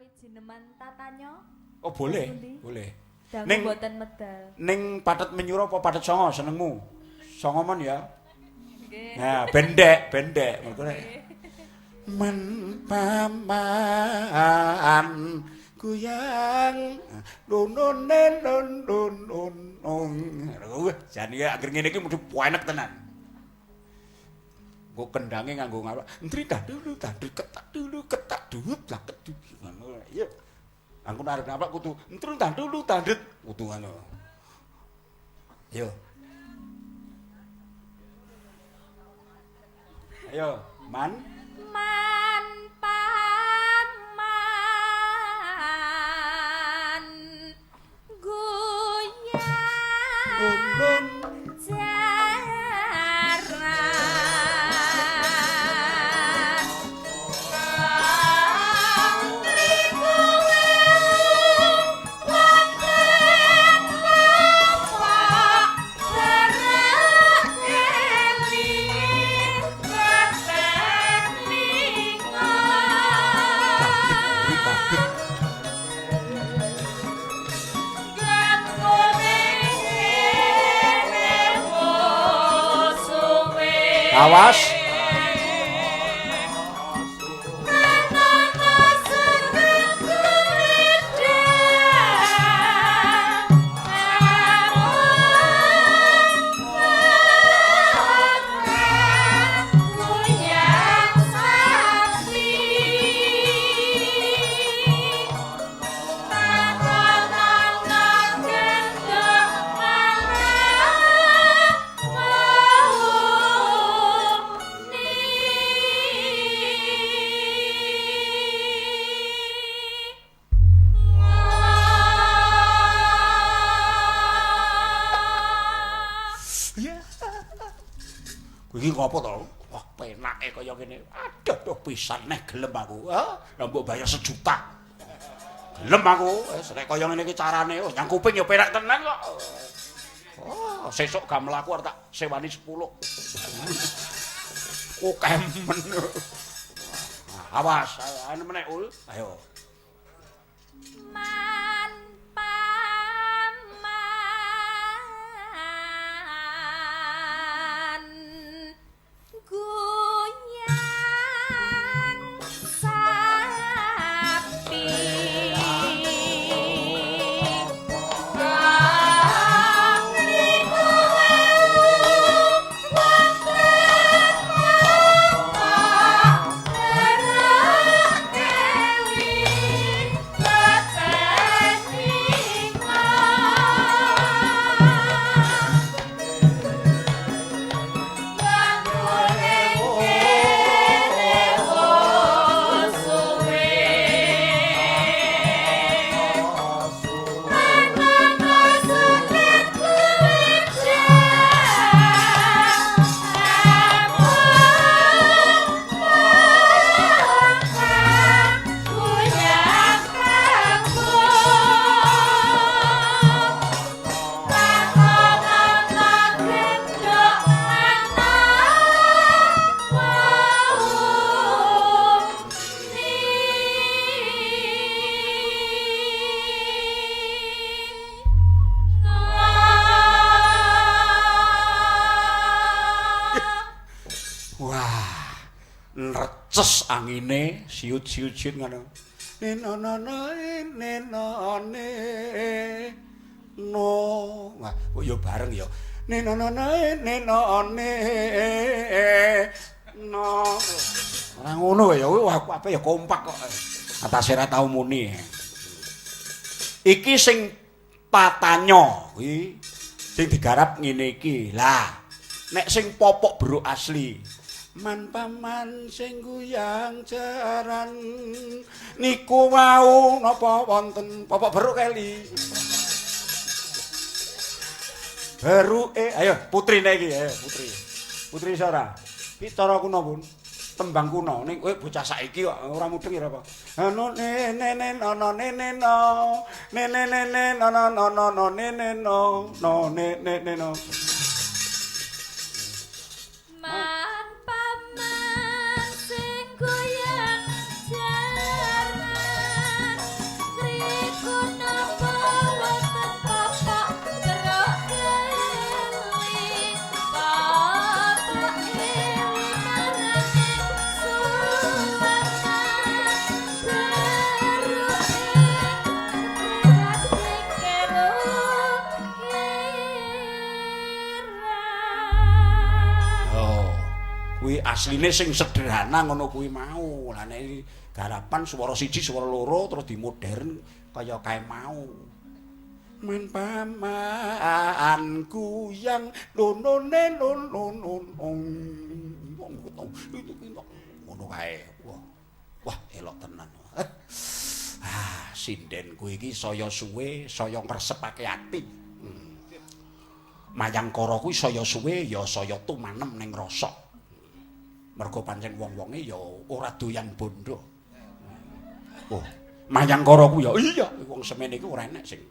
Menawi jineman tatanyo. Oh boleh, boleh. Dangu Ning boten medal. Ning pathet menyura apa pathet sanga senengmu? Sanga mon ya. Nggih. Nah, bendek, bendek. Mergo nek men paman guyang lunune lun lun lun. Wah, jan iki anggere ngene iki mesti enak tenan. Engko kendange nganggo ngapa? Entri dah dulu dah ketak dulu ketak dup lah kedup. Ngono. Iya. Aku arep napa kudu entri dah dulu dah kudu ngono. Ayo. Ayo, man. Man paman guyang Ulun jaran. Awas. Iki ngopo to? Wah, penake kaya ngene. Aduh, duh pisan neh gelem aku. Ha, lah mbok bayar 1 juta. Gelem aku. Wis nek kaya ngene iki carane, oh nyang kuping ya penak tenan kok. Oh, sesuk gak mlaku arep tak sewani 10. Akeh men. Awas, anu meneh ul. Ayo. Man paman guyang sapi. Wah, nreces angine, siut-siut-siut ngono. Neno no no neno ne no. Wah, kok ya bareng ya. Neno no no neno ne no. Ora ngono ya, wah aku ape ya kompak kok. Atase ra tau muni. Iki sing patanyo kuwi sing digarap ngene iki. Lah, nek sing popok beruk asli man paman sing guyang jaran niku wau napa wonten popok beruk keli. Beruke, ayo putri nek iki, ayo putri. Putri iso ora? Iki cara kuno pun. Tembang kuno ning kowe bocah saiki kok ora mudeng ya apa. Ano ne ne ne no no ne ne no. Ne ne ne ne no no no no no ne ne no no ne ne ne no. Man paman sing goyang jaran Asline sing sederhana ngono kuwi mau. Lah nek garapan swara siji, swara loro terus dimodern kaya kae mau. Men pamanku yang nonone nonon ngono kae. Wah, wah elok tenan. Ah, sindenku iki saya suwe, saya ngresepake ati. Mayangkara kuwi saya suwe ya saya tumanem ning rasa. Mergo pancen wong-wonge ya ora doyan bondo. Oh, Mayangkara kuwi ya iya wong semene iki ora enek sing.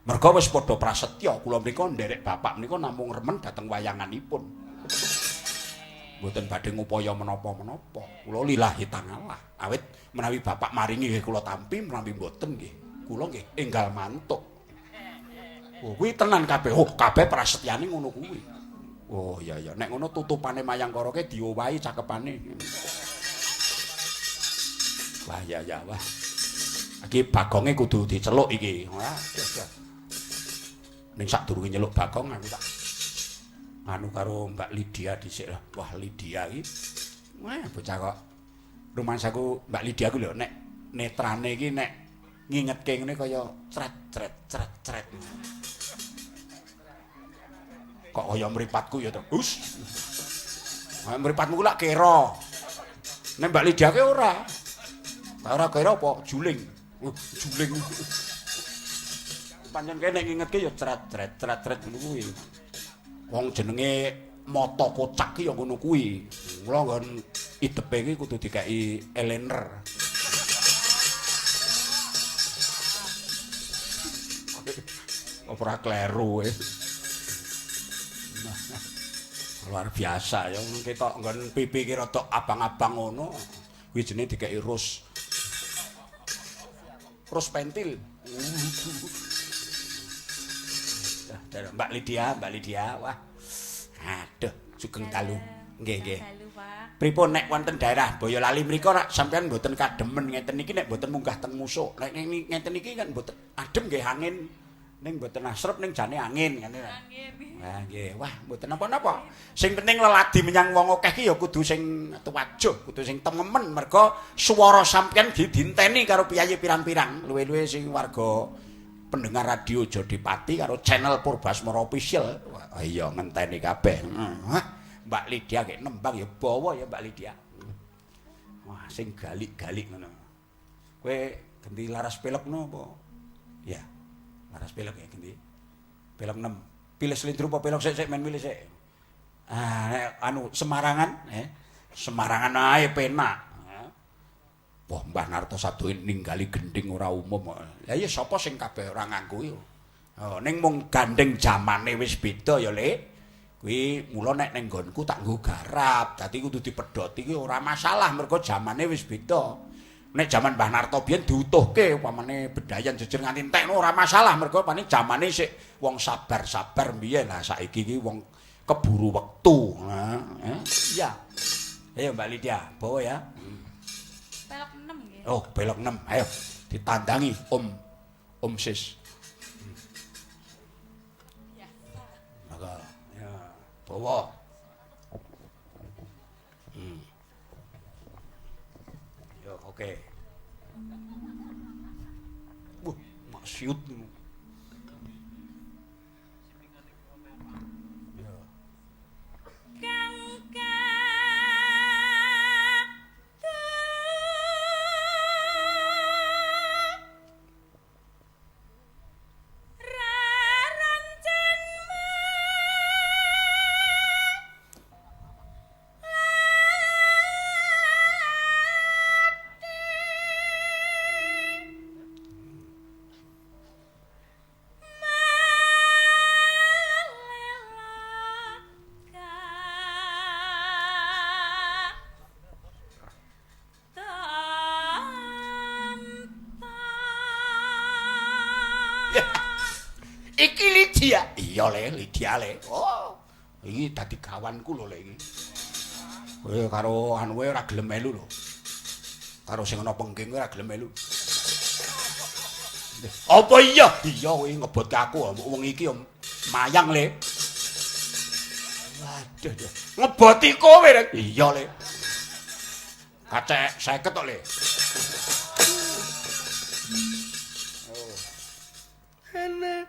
Mergo wis padha prasetya kula mriku nderek bapak menika namung remen dhateng wayanganipun. Mboten badhe ngupaya menapa-menapa. Kula lillahi ta'ala. Awit menawi bapak maringi nggih kula tampi, menawi mboten nggih kula nggih enggal mantuk. Oh, kuwi tenan kabeh. Oh, kabeh prasetyane ngono kuwi. Oh iya iya, nek ngono tutupane Mayangkara ke diowahi cakepane. Wah iya iya wah. Iki Bagonge kudu diceluk iki. Wah. Ning sadurunge nyeluk Bagong aku tak anu karo Mbak Lydia dhisik lah. Wah Lydia iki. Wah bocah kok rumangsaku Mbak Lydia ku lho nek netrane iki nek ngingetke ngene kaya cret cret cret cret. Kok kaya mripatku ya to. Hus. Mripatmu ku lak kera. Nek Mbak Lydia ke ora. Ora kira apa juling. Juling. Pancen kene nek ngingetke ya cret cret cret cret ngono kuwi. Wong jenenge mata kocak ki ya ngono kuwi. Mula nggon idepe iki kudu dikeki eyeliner. Apa ora kleru kowe. Luar biasa ya ketok nggon pipi ki rada abang-abang ngono. Kuwi jenenge dikeki rus. Rus pentil. Mbak Lydia, Mbak Lydia, wah. Aduh, sugeng dalu. Nggih, nggih. Pripun nek wonten daerah Boyolali mriku rak sampean mboten kademen ngeten iki nek mboten munggah teng musuk. Nek ngeten iki kan mboten adem nggih angin. Ning mboten asrep ning jane angin ngene. Angin. Wah nggih, wah mboten napa-napa. Sing penting leladi menyang wong akeh ki ya kudu sing tuwajuh, kudu sing tememen mergo swara sampean didinteni karo piyayi pirang-pirang, luwe-luwe sing warga pendengar radio Jodipati karo channel Purbasmara Official. Wah iya ngenteni kabeh. Wah, Mbak Lydia kek nembang ya bawa ya Mbak Lydia. Wah, sing galik-galik ngono. Kowe ganti laras pelek no apa? Ya. Laras pelek ya ganti. Pelek 6. Pilih slendro apa pelok sik-sik men milih sik. Ah, nek anu Semarangan Semarangan ae penak. Wah, Mbah Narto Sabdo ninggali gending ora umum. Lah iya sapa sing kabeh ora nganggo yo. Oh, ning mung gandeng jamane wis beda ya, Lek. Kuwi mula nek ning nggonku tak nggo garap. Dadi kudu dipedhoti ki ora masalah mergo jamane wis beda. Nek jaman Mbah Narto biyen diutuhke upamane bedayan jejer nganti entek ora masalah mergo paling jamane sik wong sabar-sabar biyen. Lah saiki iki wong keburu wektu. Nah, iya. Ayo Mbak Lydia, bawa ya. Pelok 6 nggih. Oh, pelok 6. Ayo ditandangi Om Om Sis. Maka ya, bawa. Yo, oke. Wah, maksiut. Iki Lydia. Iya le, Lydia le. Oh, iki dadi gawanku lho le iki. Kowe karo anu kowe ora gelem melu lho. Karo sing ana pengging kowe ora gelem melu. Apa iya? Iya kowe ngebotke aku wong iki mayang le. Waduh, ngeboti kowe rek. Iya, Le. Kacek 50 tok, Le. Oh. Enak.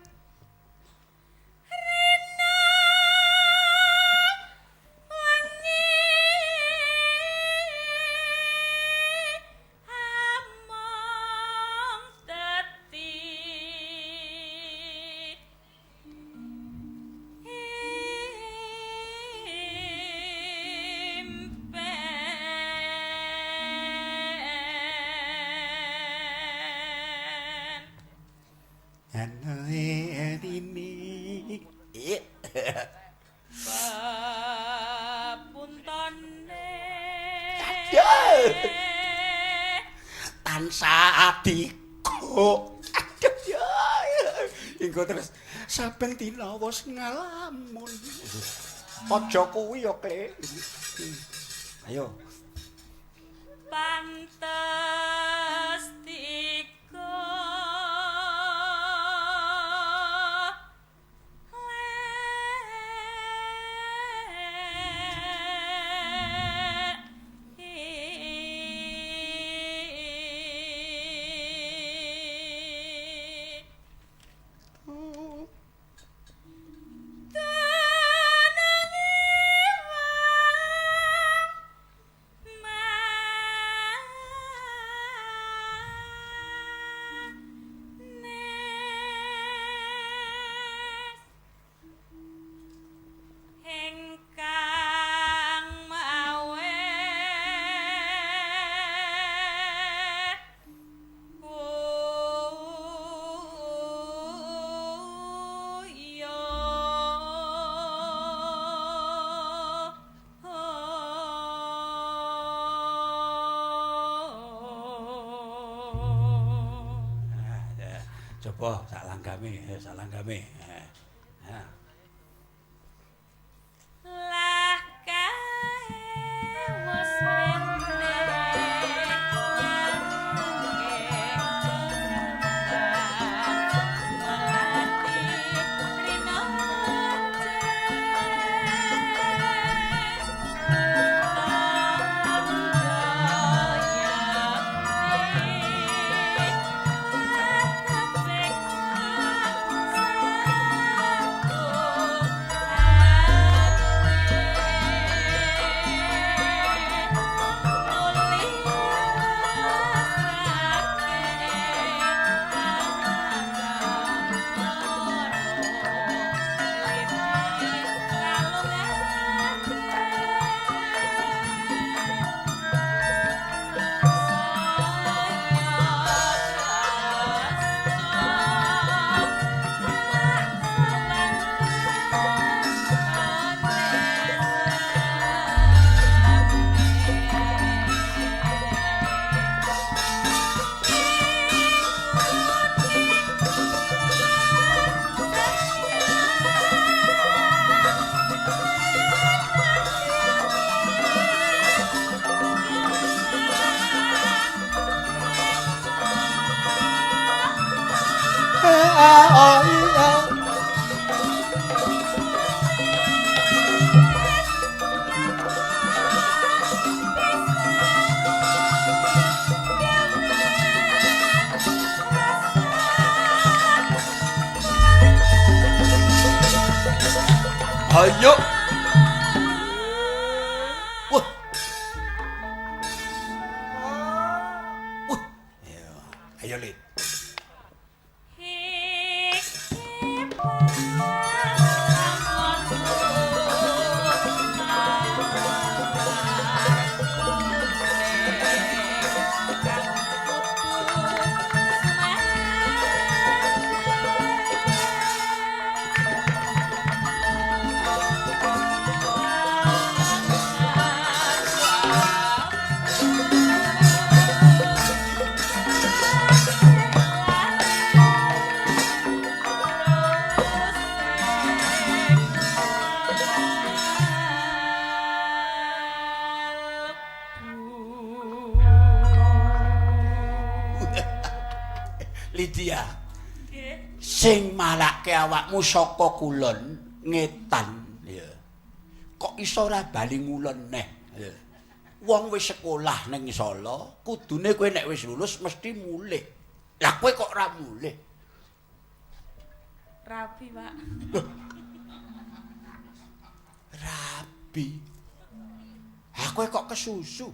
Terus saben dina wis ngalamun. Aja kuwi ya, Kle. Ayo. Pantes tiga Coba sak langgame, sak langgame. Ha. Lah kae wis rene. Ayo. Wah. Wah. Ayo, ayo Lid. Lydia. Sing malake awakmu saka kulon ngetan ya. Kok iso ora bali ngulon neh? Wong wis sekolah ning Solo, kudune kowe nek wis lulus mesti mulih. Lah kowe kok ora mulih? Rabi, Pak. Rabi. Ha kowe kok kesusu?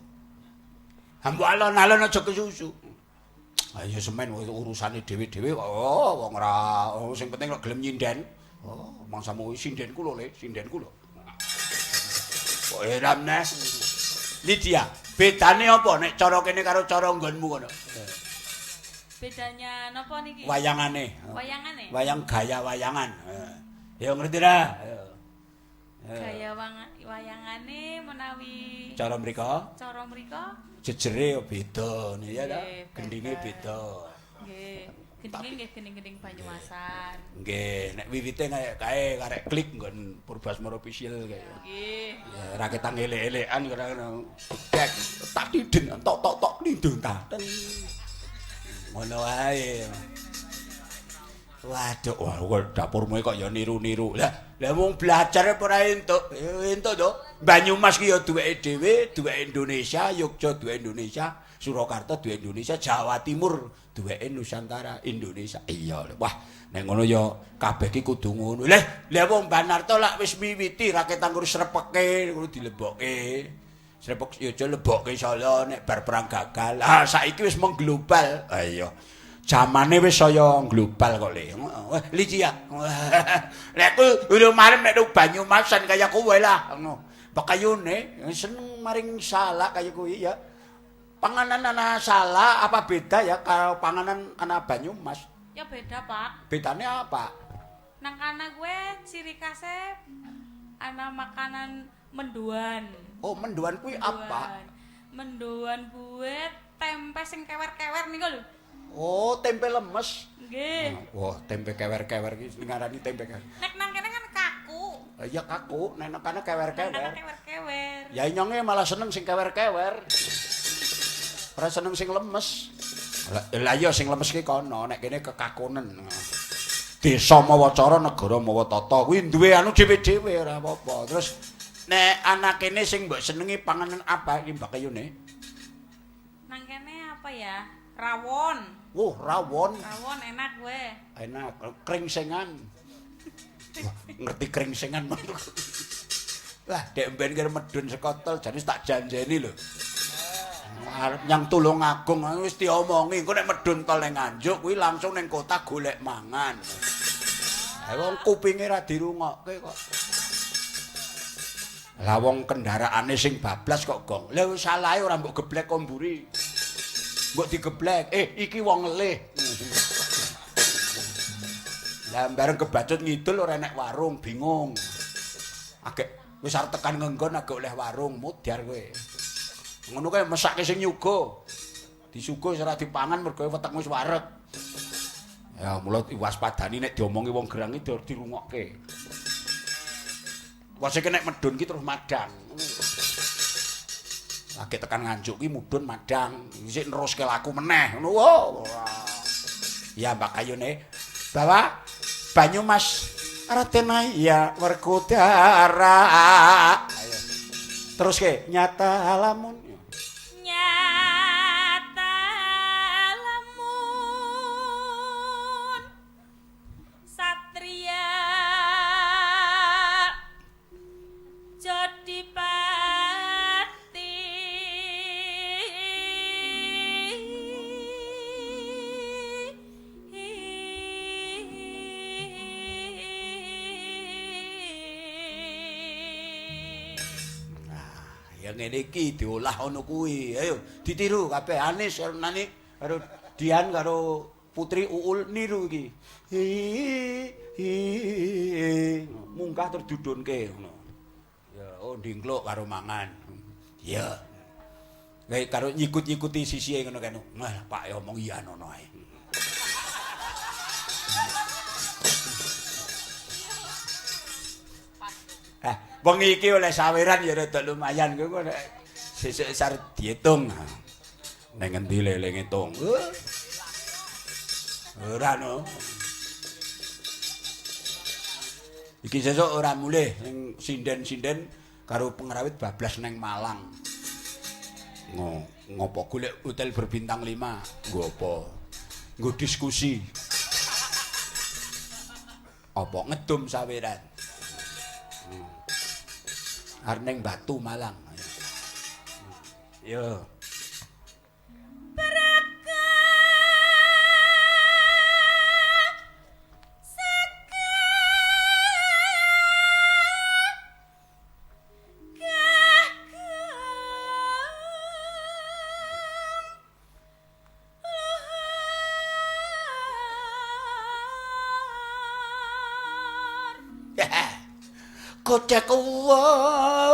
Ha mbok alon-alon aja kesusu. Ayo semen urusane dhewe-dhewe kok. Oh, wong ora sing penting kok gelem nyinden. Oh, mangsamu sindenku lho, Le, sindenku lho. Kok heran neh. Lydia, bedane apa nek cara kene karo cara nggonmu kono? Bedanya napa niki? Wayangane. Wayangane? Wayang gaya wayangan. Ya ngerti ra? Gaya wayangane menawi cara mriko? Cara mriko jejere beda ya ta? Gendinge beda. Nggih. Gendinge nggih gending-gending Banyumasan. Nggih, nek wiwite kaya kae karek klik nggon Purbasmara Official kae. Nggih. Ya ra ketang elek-elekan ora ngono. Dek tak tiden tok tok tok lindung ta. Ngono wae. Waduh, wah dapurmu kok ya niru-niru. Lah, lah wong belajar apa ora entuk? Entuk to. Banyumas ki ya duweke dhewe, duweke Indonesia, Yogya duweke Indonesia, Surakarta duweke Indonesia, Jawa Timur duweke Nusantara Indonesia. Iya, wah, nek ngono ya kabeh ki kudu ngono. Lah, lah wong Banarto lak wis miwiti rakyat ngurus srepeke ngono dilebokke. Srepek ya aja lebokke Solo nek bar perang gagal. Ah, saiki wis mengglobal. Ah iya. Jamane wis saya global kok, Le. Wah, Lydia. Nek ku urung marem nek Banyumasan kaya kowe lah. Ngono. Pakayune seneng maring salak kaya kuwi ya. Panganan ana salak apa beda ya karo panganan ana Banyumas? Ya beda, Pak. Bedane apa? Nang kana gue ciri khasnya ana makanan mendoan. Oh, mendoan kuwi apa? Mendoan gue tempe sing kewer-kewer niku lho. Oh, tempe lemes. Nggih. Wah, tempe kewer-kewer iki ngarani tempe kewer. Nek nang kene kan kaku. Iya kaku, nek nang kana kewer-kewer. Nang kana kewer-kewer. Ya inyonge malah seneng sing kewer-kewer. Ora seneng sing lemes. Lah iya sing lemes ki kono, nek kene kekakunen. Desa mawa cara, negara mawa tata. Kuwi duwe anu dhewe-dhewe ora apa-apa. Terus nek anak kene sing mbok senengi panganan apa iki Mbak Kayune? Nang kene apa ya? Rawon. Wuh, rawon. Rawon enak gue. Enak, kringsengan. Wah, ngerti kringsengan. Wah, dek mben kira medun sekotol jane tak janjeni lho. Arep nyang Tulungagung wis diomongi, engko nek medun tol ning Nganjuk kuwi langsung ning kota golek mangan. Ha wong kupinge ra dirungokke kok. Lah wong kendaraane sing bablas kok gong. Lah wis salahe ora mbok geblek kok mburi. Mbok digeblek, iki wong ngelih. Lah bareng kebacut ngidul ora enek warung, bingung. Agek wis arep tekan ngenggon agek oleh warung, mudhar kowe. Ngono kae mesake sing nyuga. Disuga wis ora dipangan mergo wetengmu wis wareg. Ya mula waspadani nek diomongi wong gerang iki dirungokke. Wes iki nek medun ki terus madang. Lagi tekan Nganjuk ki mudhun madang, isih neruske laku meneh ngono. Ya Mbak Kayune, bawa Banyumas Raden ya Werkudara. Ayo. Terus ke nyata lamun. Nyata lamun satria jadi pati. Ya ngene iki diolah ngono kuwi. Ayo ditiru kabeh Anis karo Nani karo Dian karo Putri Uul niru iki. Hi hi munggah terus dudunke ngono. Ya oh ndingkluk karo mangan. Ya. Kayak karo nyikut-nyikuti sisihe ngono kae. Wah, Pak ya omong iya ngono ae. Wengi iki oleh saweran ya rada lumayan kowe nek sesuk arep diitung. Ning ngendi lele ngitung? Ora no. Iki sesuk ora mulih ning sinden-sinden Karo pengrawit bablas neng Malang. Ngopo golek hotel berbintang 5? Nggo apa? Nggo diskusi. Apa ngedum saweran? Arep neng Batu Malang. Yo. Godhek uwak,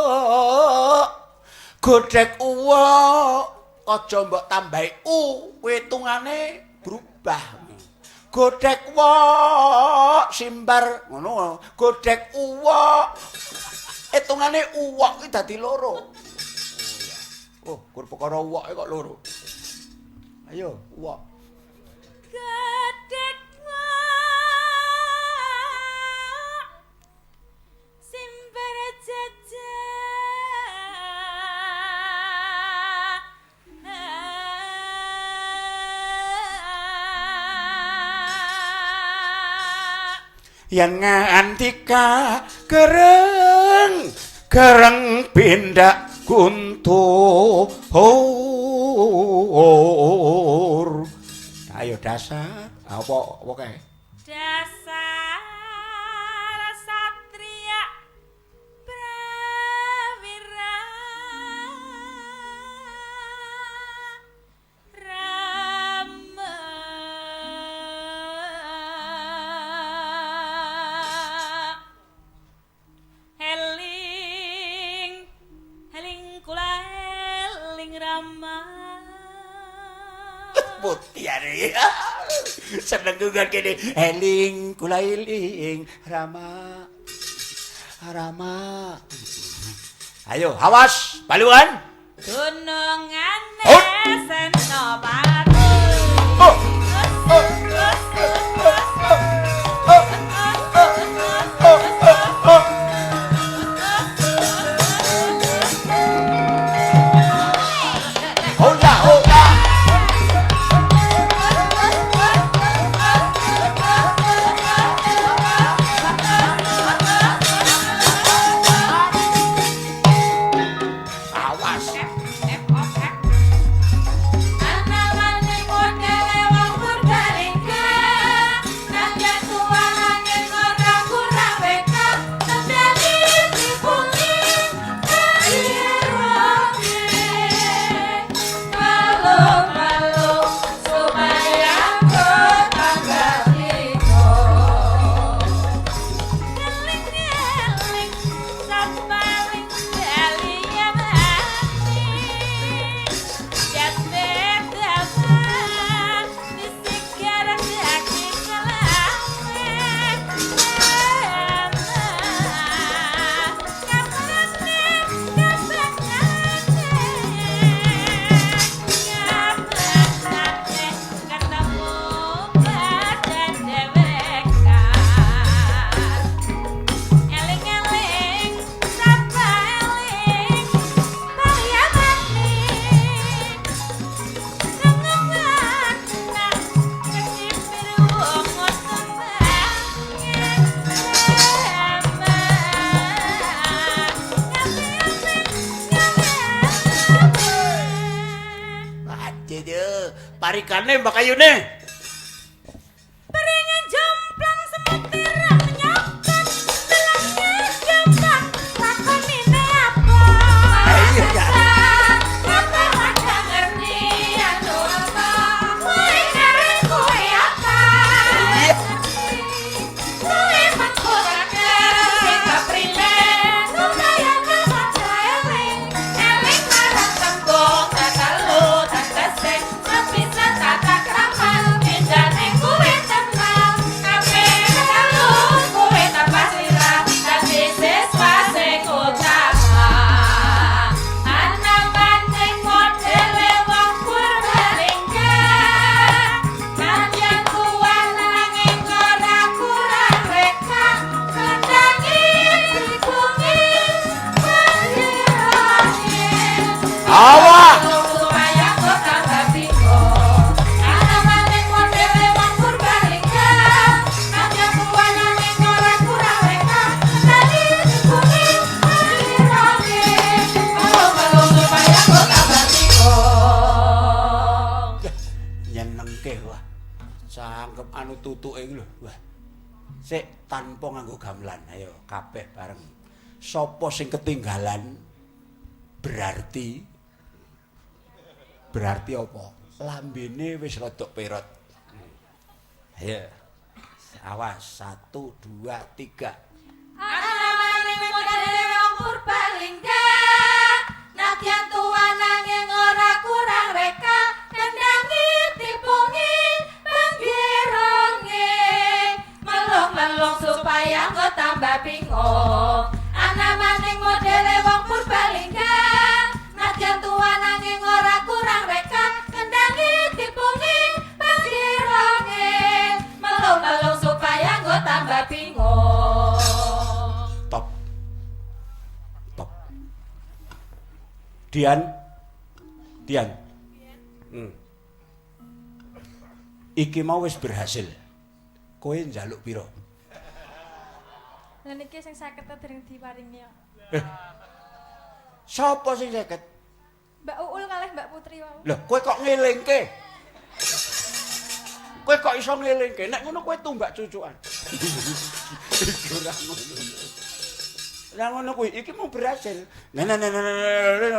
godhek uwak, aja mbok tambahi u, hitungane berubah. Godhek uwak simbar ngono, godhek uwak, hitungane uwak kuwi dadi loro. Oh iya. Oh, kur perkara uwake kok loro. Ayo, uwak. Godhek yen ngandika gereng gereng pindak guntur. Ayo dasar apa apa kae? Dasar satria prawira rama. Heling heling kula eling rama. Putih seneng juga kene. Eling kula eling rama rama. Ayo awas baluan. Gunungane Senopati. Oh. Oh. Oh. Oh. Oh. Hola, hola. Awas. Parikane Mbak Ayune. Peringan jomplang sementara menyokan telangnya jomplang lakonine apa? Iya. Apa waja ngerti anu apa? Kowe karo kowe apa? Kowe mengkurake sing keprimen supaya kewaja eling eling marang tembung telu tegese sebisa tata krama. Cangkem anu tutuke iki lho. Wah. Sik tanpa nganggo gamelan. Ayo kabeh bareng. Sapa sing ketinggalan berarti apa? Lambene wis rada perot. Ayo. Awas, 1 2 3. Anamane modele wong Purbalingga. Nadyan tuwa nanging ora kurang reka, kendangi tipungi penggironge. Melung-melung supaya engko tambah bingung. Anamane modele wong Purbalingga. Nadyan tuwa nanging ora kurang reka, kendangi tipungi penggironge. Melung-melung supaya engko tambah bingung. Top. Top. Dian. Dian. Iki mau wis berhasil. Kowe njaluk pira? Lah niki sing 50 dereng diparingi kok. Sapa sing 50? Mbak Uul kalih Mbak Putri wau. Lah, kowe kok ngelingke? Kowe kok iso ngelingke? Nek ngono kowe tumbak cucukan. Iki ora ngono. Lah ngono kuwi iki mau berhasil. Nah nah nah nah ya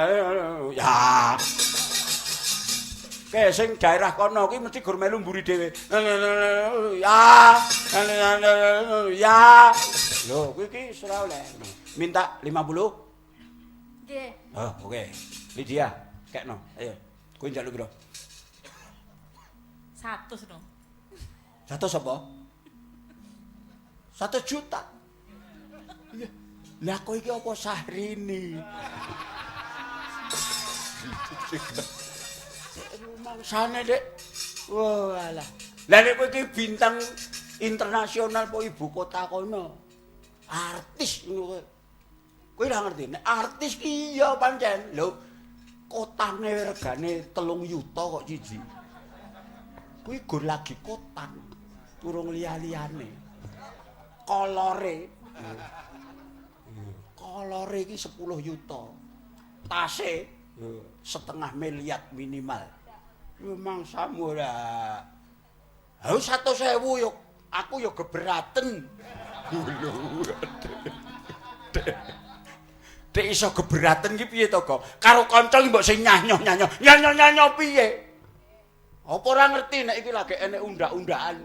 ya ya. Kayak sing daerah kono ki mesti gur melu mburi dhewe. Ya ya. Lho, kuwi iki ora oleh. Minta 50? Nggih. Oh, oke. Lydia, kekno. Ayo. Kowe njaluk piro? 100 no. 100 apa? 1 juta. Iya. Lah kowe iki apa Syahrini? Rumangsane, Dik. Walah. Lah nek kowe iki bintang internasional po ibu kota kono. Artis ngono kowe. Kowe ora ngerti nek artis ki iya pancen. Lho, kotane regane 3 yuta kok siji. Kuwi gur lagi kotan. Durung liya-liyane. Kolore. Kolore iki 10 yuta. Tase setengah miliar minimal. Mangsamu ora. Ha 100.000 yo aku yo geberaten. Lho. Dek iso geberaten ki piye to, Go? Karo kanca ki mbok sing nyanyo-nyanyo. Nyanyo-nyanyo piye? Apa ora ngerti nek iki lagi enek undak-undakan?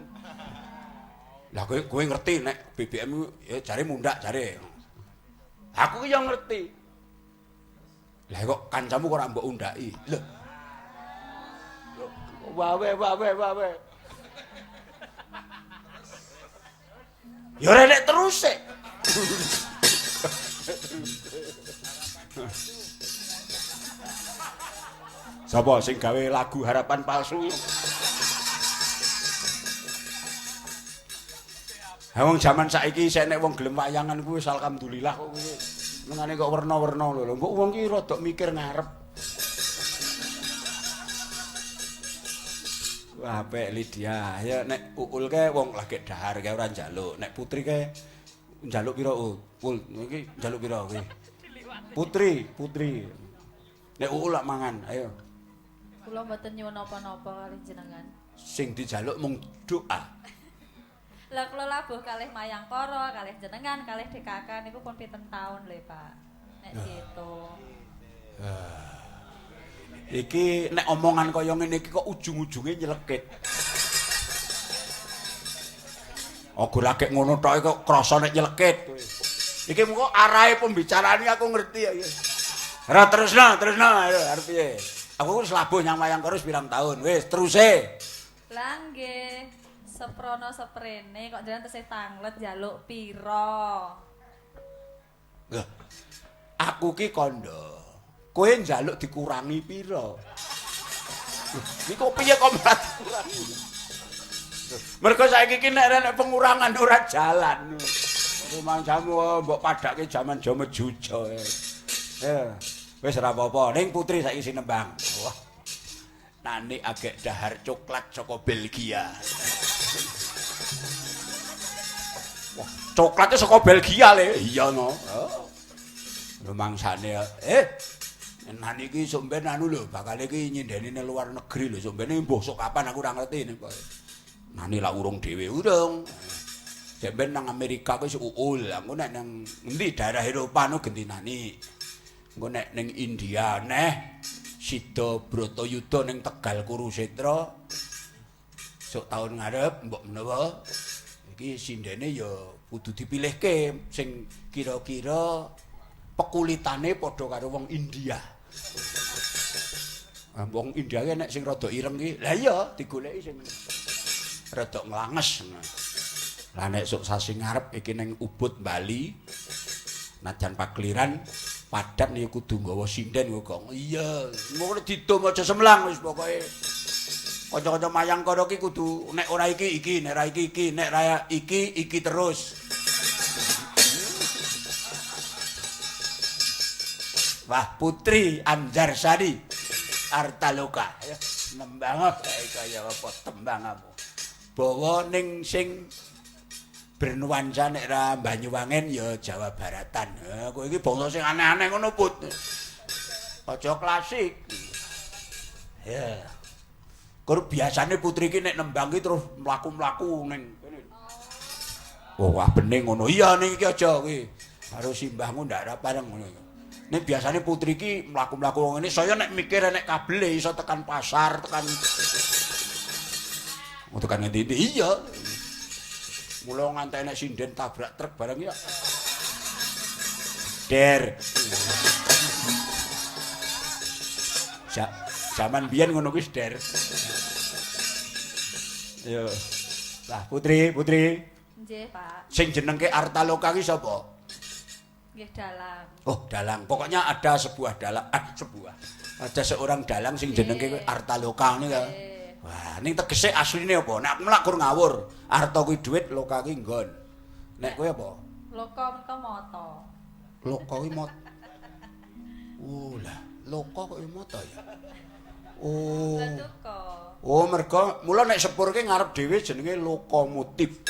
Lah kowe ngerti nek BBM ya jare mundak jare. Aku ki yo ngerti. Lah kok kancamu kok ora mbok undaki? Lho. Wawe wawe wawe. Ya ora nek terus sik. Sapa sing gawe lagu Harapan Palsu? Ha wong jaman saiki isih nek wong gelem wayangan kuwi wis alhamdulillah kok kuwi. Nengane kok werna-werna lho. Engko wong ki rada mikir ngarep. Wah, apik Lydia. Ya nek Uul kae wong lagi dahar kae ora njaluk. Nek Putri kae njaluk pira Ul? Ul iki njaluk pira kuwi? Putri, Putri. Nek Uul lak mangan, ayo. Kula mboten nyuwun napa-napa kalih jenengan. Sing dijaluk mung doa. Lah kula labuh kalih Mayangkara, kalih jenengan, kalih DKK niku pun pinten taun lho, Pak. Nek diitung. Iki nek omongan kaya ngene iki kok ujung-ujunge nyelekit. Aku lagi ngono tok kok krasa nek nyelekit. Iki mengko arahe pembicaraan iki aku ngerti ya. Ora terusno, terusno ayo arep piye. Aku wis labuh nyang Mayangkara wis pirang taun. Wis teruse. Lah nggih, seprono seprene kok jenengan tesih tanglet njaluk pira? Lah, aku ki kandha. Kowe njaluk dikurangi pira? Iki kok piye kok malah dikurangi? Mergo saiki ki nek nek pengurangan ora jalan. Rumangsamu mbok padhake jaman Jawa Jujo. Wis ora apa-apa, ning Putri saiki sing nembang. Wah. Nani agek dahar coklat saka Belgia. Wah, coklatnya saka Belgia le. Iya no. Oh. Rumangsane Nani iki sok ben anu lho, bakal iki nyindeni ning luar negeri lho, sok ben mbuh sok kapan aku ora ngerti nek pokoke. Nani lak urung dhewe urung. Sok ben nang Amerika kuwi uul, engko nek nang ngendi daerah Eropa no genti Nani. Engko nek ning India neh Sida Bratayuda ning Tegal Kurusetra. Sok taun ngarep mbok menawa iki sindene ya kudu dipilihke sing kira-kira pekulitane padha karo wong India. Wong India ki nek sing rada ireng ki, lah iya digoleki sing rada nglanges. Lah nek sok sasi ngarep iki ning Ubud Bali, najan pakeliran padat ya kudu nggawa sinden kok. Iya, ngono didom aja semlang wis pokoke. Kanca-kanca Mayangkara ki kudu nek ora iki iki, nek ora iki iki, nek ora iki iki terus. Wah, Putri Anjarsari Artaloka. Ayo nembang kaya apa tembang aku. Bawa ning sing bernuansa nek ra Banyuwangen ya Jawa Baratan. Kowe iki bangsa sing aneh-aneh ngono, Put. Aja klasik. Ya. Kur biasane putri iki nek nembang ki terus mlaku-mlaku ning kene. Oh, wah bening ngono. Iya ning iki aja kuwi. Karo simbahmu ndak ora pareng ngono. Nek biasane putri iki mlaku-mlaku wong ngene, saya nek mikir nek kabele iso tekan pasar, tekan oh, tekan ngendi-endi. Iya. Mula nganti nek sinden tabrak truk bareng ya. Der. Zaman biyen ngono kuwi der. Yo. Lah Putri, Putri. Nggih, Pak. Sing jenengke Artaloka ki sapa? Nggih, dalang. Oh, dalang. Pokoknya ada sebuah dalang, sebuah. Ada seorang dalang sing jenenge Artaloka ngene ya. Wah, ning tegese asline apa? Nek aku mlak kur ngawur. Arta kuwi dhuwit, loka kuwi nggon. Nek kowe apa? Loka menika mata. Loka kuwi mata. Oh lah, loka kok mata ya. Oh. Oh, mergo mula nek sepur ki ngarep dhewe jenenge lokomotif.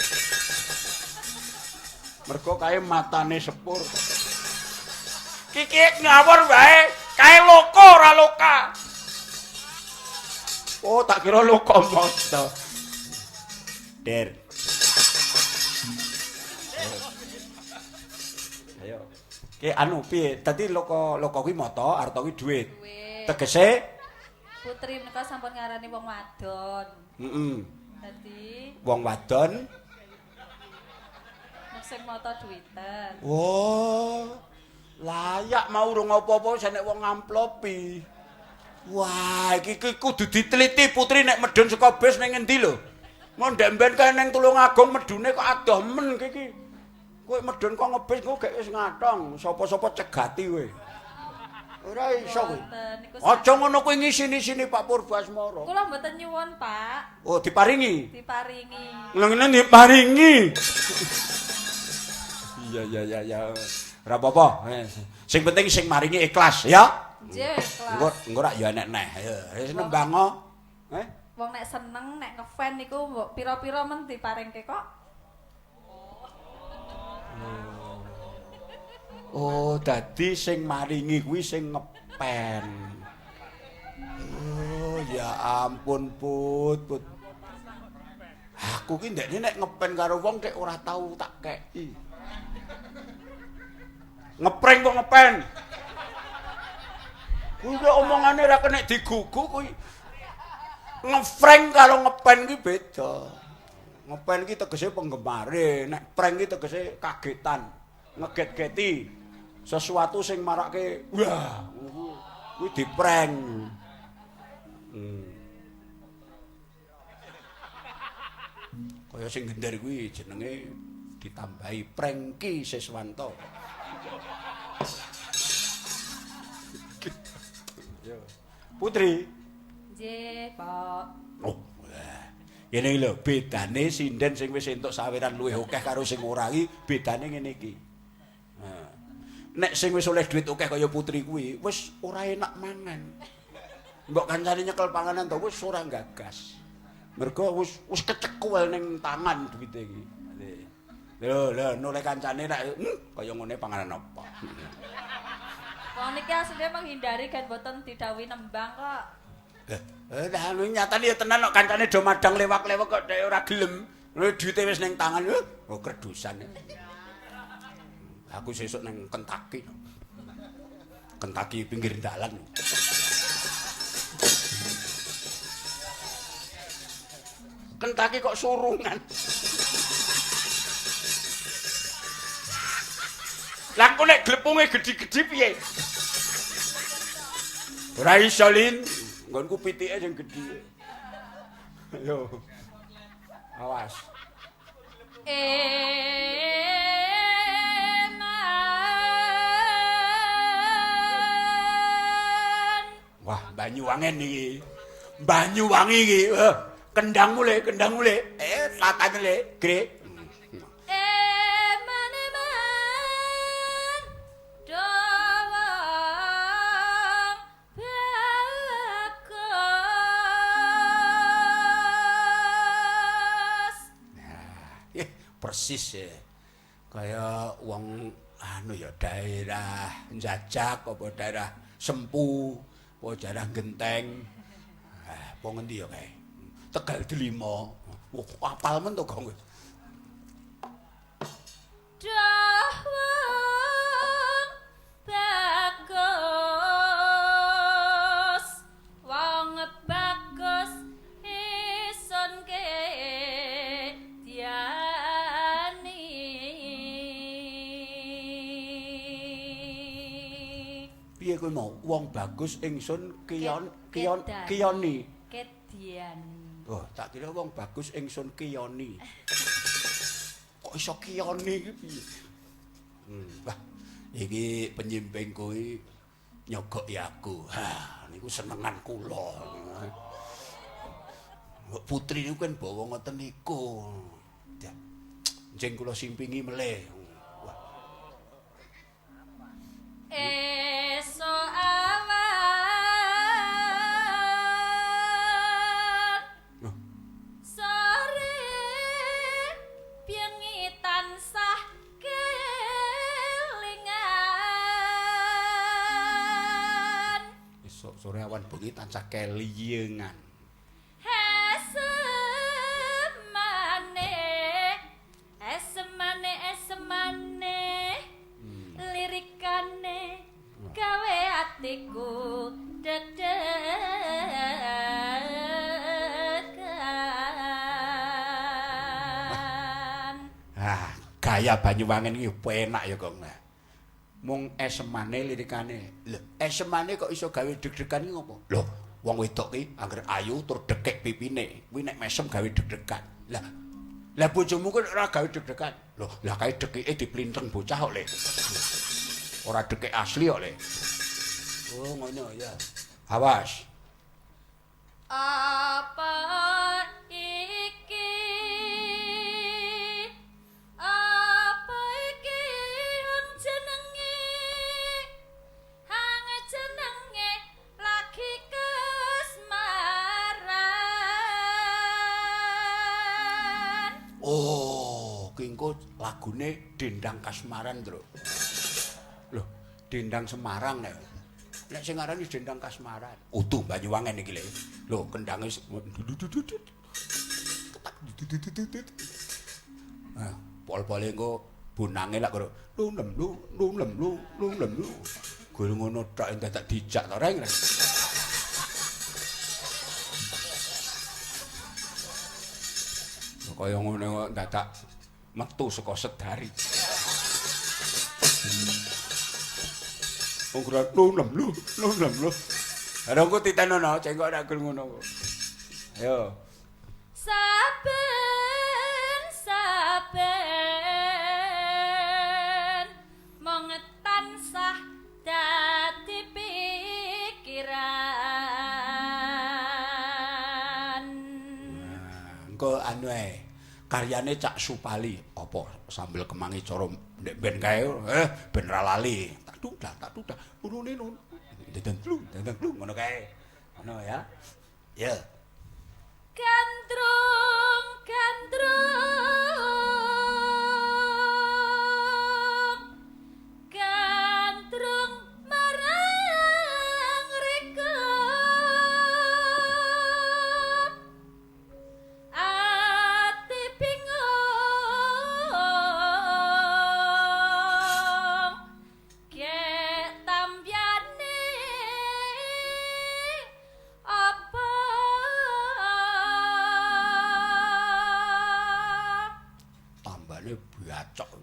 Mergo kae matane sepur. Kiki ngawur wae, kae loko ora loka. Oh, tak kira lokomotif. Der. Ayo. Ki anu piye? Dadi loko loko kuwi mata, arta kuwi dhuwit. Tegese Putri menika sampun ngarani wong wadon. Heeh. Dadi wong wadon sing mata duwiten. Oh. Layak mau urung apa-apa wis enek wong ngamplopi. Wah, iki kudu diteliti Putri nek medhun saka bus ning ngendi lho. Mau ndek mben kae ning Tulungagung medhune kok adoh men iki. Kowe medhun kok ngebis kok gek wis ngatong, sapa-sapa cegati kowe. Ora iso kowe. Aja ngono kuwi ngisini-sini Pak Purbasmara. Kula mboten nyuwun, Pak. Oh, diparingi. Diparingi. Lha ngene diparingi. Iya iya iya ya. Ora apa-apa. Sing penting sing maringi ikhlas ya. Nggih, ikhlas. Engko engko rak ya enek neh. Wis nembango. Eh? Wong nek seneng nek ngefan niku mbok pira-pira men diparingke kok. Oh, dadi sing maringi kuwi sing ngepen. Oh, ya ampun Put, Put. Aku ki ndekne nek ngepen karo wong tek ora tau tak keki. Ngeprank kok ngepen. Kuwi kok omongane ora kena digugu kuwi. Ngefrank karo ngepen ki beda. Ngepen ki tegese penggemare, nek prank ki tegese kagetan, ngeget-geti. Sesuatu sing marake wah, kuwi diprank. Kaya sing gender kuwi jenenge ditambahi Prengki Siswanto. Putri. Nggih, Pak. Oh, ngene iki lho, bedane sinden sing wis entuk saweran luwih akeh karo sing ora iki bedane ngene iki. Nek sing wis oleh duit akeh kaya Putri kuwi wis ora enak mangan. Mbok kancane nyekel panganan to wis ora gagas. Mergo wis wis kecekel ning tangan duwite iki. Lho, lho noleh kancane nek kaya ngene panganan apa. Wong niki asline menghindari gen boten didhawuhi nembang kok. Lah anu nyatane ya tenan kok kancane do madang lewak-lewak kok dhek ora gelem. Lho duwite wis ning tangan. Oh kerdusan. Aku sesuk ning Kentucky. Kentucky pinggir dalan. Kentucky kok surungan. Lah kok nek glepunge gedhi-gedhi piye? Ora iso, Lin. Nggonku pitike sing gedhi. Yo. Awas. Eman. Wah, Banyuwangen iki. Banyuwangi iki. Kendangmu le, kendangmu le. Tatane le, gre. Eman eman. Dawang bagus. Nah, persis ya. Kaya wong anu ya daerah Njajak apa daerah Sempu, apa daerah Genteng. Apa ngendi ya kae? Tegal Delima. Wah, apal men to, Gong. Dawang bagus. Wong bagus isun kediani. Piye kowe mau? Wong bagus ingsun kion kion kioni. Kediani. Oh, tak kira wong bagus ingsun kiyoni. Kok iso kiyoni iki piye? Wah, iki penyimping kuwi nyogoki aku. Ha, niku senengan kula. Putri niku kan bawa ngoten niku. Dah. Njeng kula simpingi melih. Wah. Esuk awan. Sore bengi tansah kelingan. Esuk sore awan bengi tansah kelingan. Esemane, esemane, esemane, lirikane gawe atiku deg-degan. Ah, gaya Banyuwangen iki penak ya, Gong. Mung esemane lirikane. Lho, esemane kok iso gawe deg-degan iki ngopo? Lho, wong wedok ki angger ayu tur dekek pipine, kuwi nek mesem gawe deg-degan. Lah, lah bojomu kuwi ora gawe deg-degan. Lho, lah kae dekike diplinteng bocah kok, Le. Ora dekek asli kok, Le. Oh, ngono ya. Awas. Apa iki? Apa iki hang jenenge? Hang jenenge lagi kasmaran. Oh, ki engko lagune Dendang Kasmaran, Tru. Loh, Dendang Semarang nek. Nek sing aran wis Dendang Kasmaran. Utuh Banyuwangen iki le. Lho, kendange ah, pol-pole engko bonange lak karo lumlem lu lumlem lu lumlem lu. Gol ngono tok entek dijak to reng. Kaya ngono kok dadak metu saka sedari. Wong kira lumlem lu lumlem lu. Lah engko titenono cengkok nek gol ngono kok. Ayo. Saben saben mung tansah dadi pikiran. Engko anu ae. Karyane Cak Supali apa sambel kemangi cara ndek ben kae ben ra lali. Tak tudah nunune nun. Dadan tlu, dadan tlu ngono kae. Ngono ya. Ya. Gandrung gandrung gandrung marang Bacok.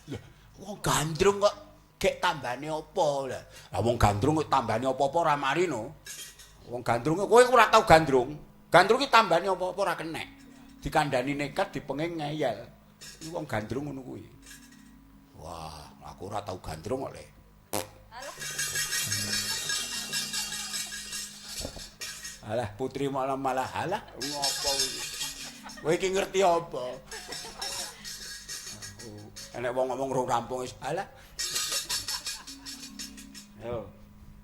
Lah, wong gandrung kok gek tambane apa lah? Lah wong gandrung kok tambane apa-apa ora mari no. Wong gandrung kowe ora tau gandrung. Gandrung ki tambane apa-apa ora kenek. Dikandani nekat dipenging ngeyel. Iki wong gandrung ngono kuwi. Wah, aku ora tau gandrung kok, Le. Alah, putri malah malah alah ngopo iki. Kowe iki ngerti apa? Enek wong ngomong rong rampung wis alah. Yo.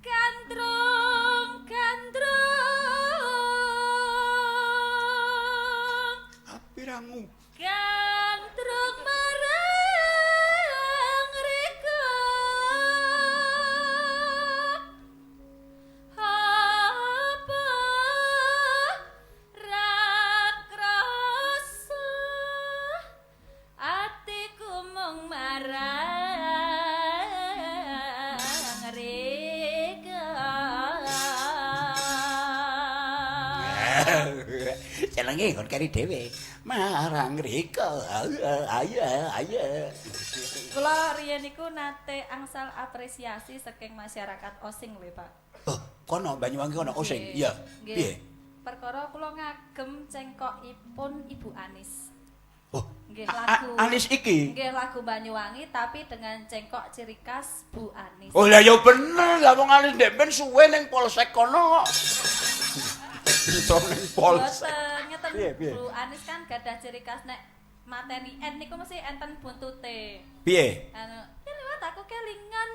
Gandrung, gandrung. Apirangu. Gandrung marang rika. Apa ra krasa atiku mung marang rika. Jenenge kon keri dhewe. Marang rika. Ayo, ayo. Kula riyen niku nate angsal apresiasi saking masyarakat Osing lho, Pak. Oh, kono Banyuwangi kono Osing. Iya. Piye? Perkara kula ngagem cengkokipun Ibu Anis. Oh, Nggih lagu Anis iki. Nggih lagu Banyuwangi tapi dengan cengkok ciri khas Bu Anis. Oh lah ya bener lah wong Anis ndek ben suwe ning polsek kono kok. Iso ning polsek. Boten ngeten Piye, piye? Bu Anis kan gadah ciri khas nek mateni N niku mesti enten buntute. Piye? Anu, ya liwat aku kelingan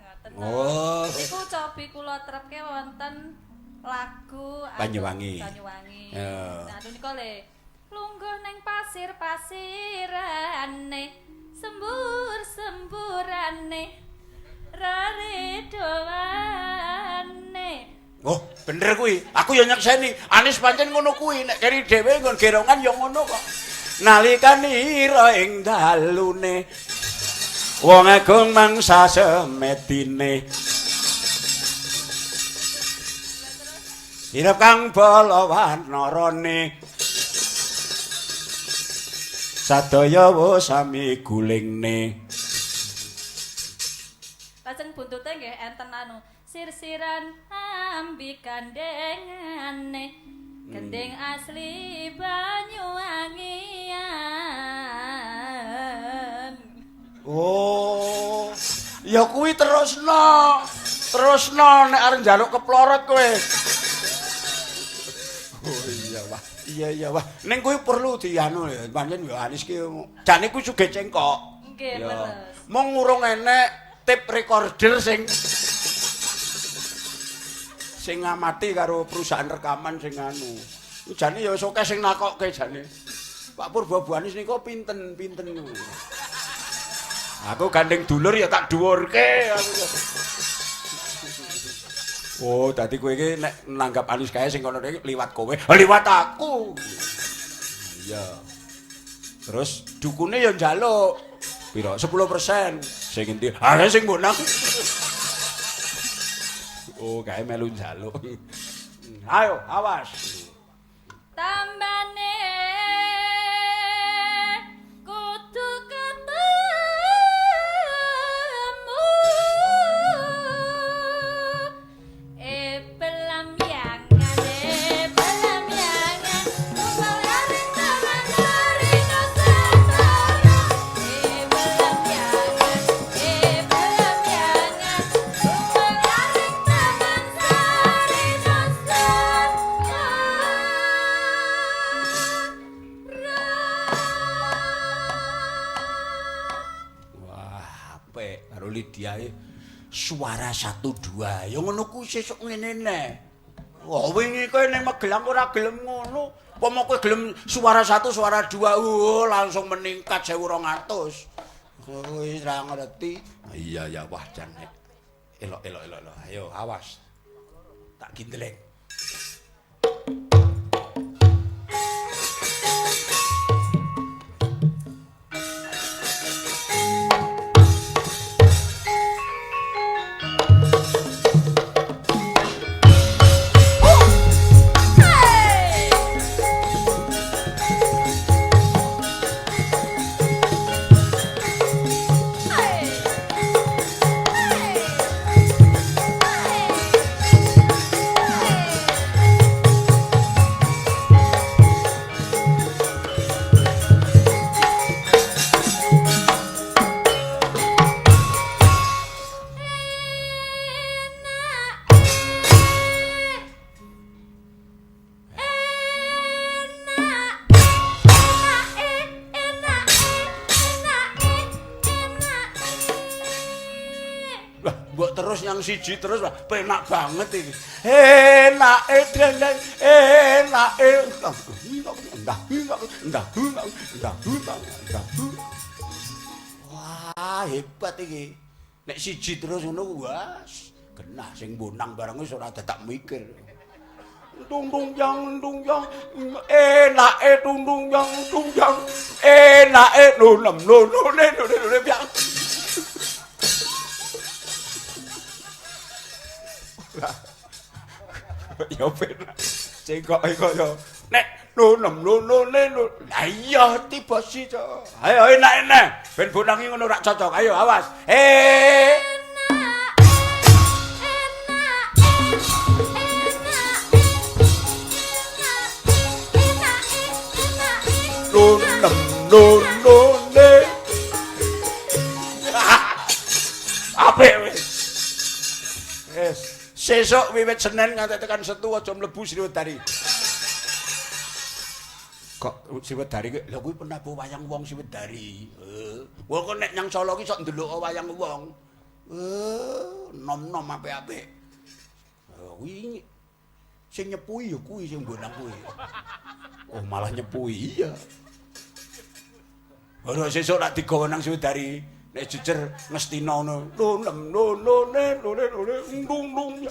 ngoten. Oh. Niku cobi kula trepke wonten lagu anu, Banyuwangi. Banyuwangi. Ya. Nah, anu niku le lungguh ning pasir-pasirane, sembur-semburane, raridoane. Oh, bener kuwi. Aku ya nyekseni. Anis pancen ngono kuwi. Nek keri dhewe nggon gerongan ya ngono kok. Nalikanira ing dalune wong agung mangsa semedine. Irep kang bala wanarane sadaya wis sami gulingne. Lajeng buntute nggih enten anu sirsiran ambi gandengane. Gending asli Banyuwangian. Oh, ya kuwi terusno. Terusno nek arep njaluk keplorot kowe. Oh iya wah. Iya iya wah. Ning kuwi perlu dianu ya, pancen ya Anis ki jane kuwi sugih cengkok. Nggih, Ya. leres. Mung urung enek tape recorder sing sing ngamati karo perusahaan rekaman sing anu. Jane ya wis akeh sing nakokke jane. Pak Purba Bu Anis niku pinten-pinten. Aku gandeng dulur ya tak dhuwurke aku. Oh, dadi kowe iki nek nanggap Anis kae sing kono iki liwat kowe, liwat aku. Iya. Terus dukune ya njaluk piro? 10%. Sing endi? Ah, sing mbok nang. Oh, kae melu njaluk. Ayo, awas. Tambane kudu ketemu. E pelamyangan, e pelamyangan, kumalaring taman sari Nusantara. E pelamyangan, e pelamyangan, kumalaring taman sari Nusantara. Wah, apik karo Lydia e. Suara 1 2. Ya ngono kuwi sesuk ngene neh. Wah, wingi kowe ning Magelang ora gelem ngono. Pomo kowe gelem suara 1, suara 2, langsung meningkat 1200. Kowe ora ngerti. Iya ya, wah jan. Elok elok elok elok. Ayo, awas. Tak gindeleng. Hey! nyang siji terus penak banget iki. Enake dendeng, enake. Endah, endah, endah, endah, endah. Wah, hebat iki. Nek siji terus ngono wah, genah sing bonang barang wis ora dadak mikir. Tung tung yang tung yang enake tung tung yang tung yang enake no nem no no ne no ne no piang. Ya penak. Cengkoke kaya nek no nem no no ne no. Lah iya tiba si cok. Ayo enak-enak. Ben bonangi ngono rak cocok. Ayo awas. No no no ne. Apik wis. Wis, sesuk wiwit Senin nganti tekan Setu aja mlebu Sriwedari. Kok Sriwedari ki lha kuwi penabuh wayang wong Sriwedari. Wong kok nek nyang Solo ki sok ndelok wayang wong. Nom-nom apik-apik. Kuwi sing nyepuhi ya kuwi sing bonang kuwi. Oh malah nyepuhi iya. Ora sesuk nak digawa nang Sriwedari, nek jejer ngestina ngono. No no no ne no ne no ne ndung ndung.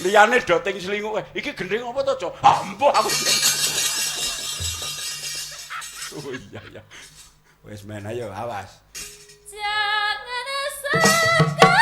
Liyane do ting slinguk. Iki gendhing apa to, Cok? Ampuh aku. Oh iya iya. Wis men ayo awas. Jangan sangka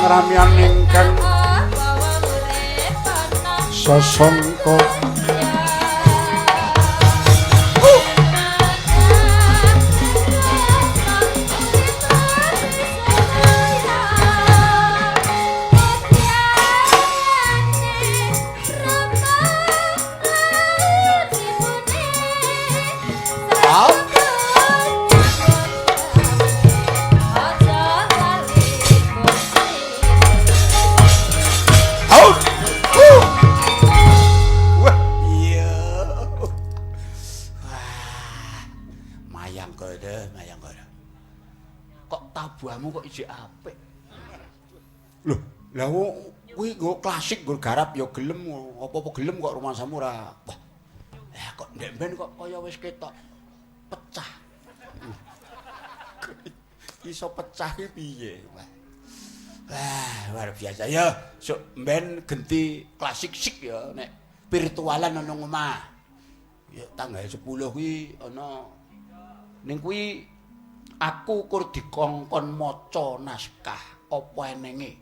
Ngramian ingkang sasangka tabuhamu kok ijek apik. Lho, lah wong kuwi nggo klasik nggo garap ya gelem, apa-apa gelem kok rumangsamu ora. Wah. Lah kok ndek mben kok kaya wis ketok pecah. Iso pecah ki piye? Wah. Wah, luar biasa ya. Sok mben genti klasik sik ya nek virtualan ana omah. Ya tanggal 10 kuwi ana ning kuwi aku kur dikongkon maca naskah apa enenge.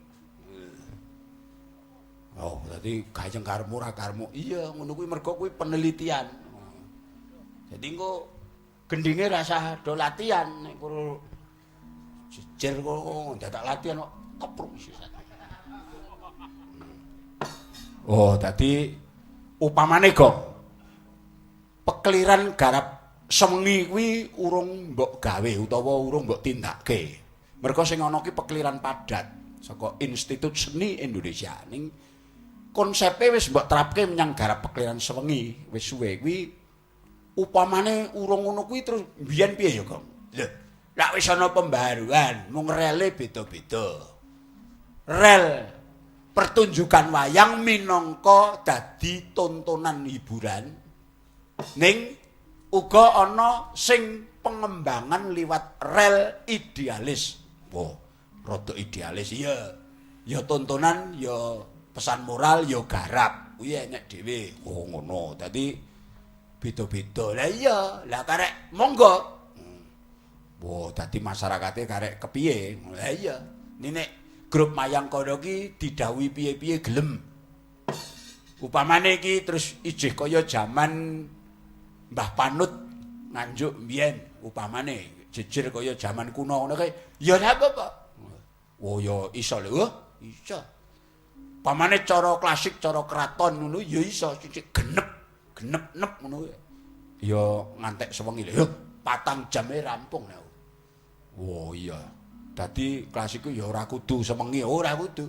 Oh, dadi gayeng karepmu ora karepmu. Iya, ngono kuwi mergo kuwi penelitian. Jadi engko Gendinge rasah do latihan nek karo jejer kok dadak latihan kok kepruk sisan. Oh, dadi upamane Gong pekeliran garap sewengi kuwi urung mbok gawe utawa urung mbok tindake. Mergo sing ana ki pekeliran padat saka Institut Seni Indonesia. Ning konsepe wis mbok terapke menyang garap pekeliran sewengi wis suwe kuwi upamane urung ngono kuwi terus mbiyen piye ya, Gong? Lho, lak wis ana pembaharuan, mung rele beda-beda. Rel pertunjukan wayang minangka dadi tontonan hiburan. Ning uga ana sing pengembangan liwat rel idealis. Wah, rada idealis iya. Ya tontonan, ya pesan moral, ya garap. Kuwi enek dhewe. Oh, ngono. Dadi beda-beda. Lah iya, lah karek monggo. Wah, dadi masyarakate karek kepiye? Lah iya. Nek grup Mayangkara ki didhawuhi piye-piye gelem. Upamane iki terus ijih kaya jaman Mbah Panut Nganjuk mbiyen, upamane jejer kaya jaman kuno ngono kae, ya ora apa-apa. Oh ya iso lho, iso. Upamane cara klasik, cara kraton ngono ya iso, sithik genep, genep-nep ngono. Ya ngantek sewengi lho, 4 jame rampung lho. Oh iya. Dadi klasik ku ya ora kudu sewengi, ora kudu.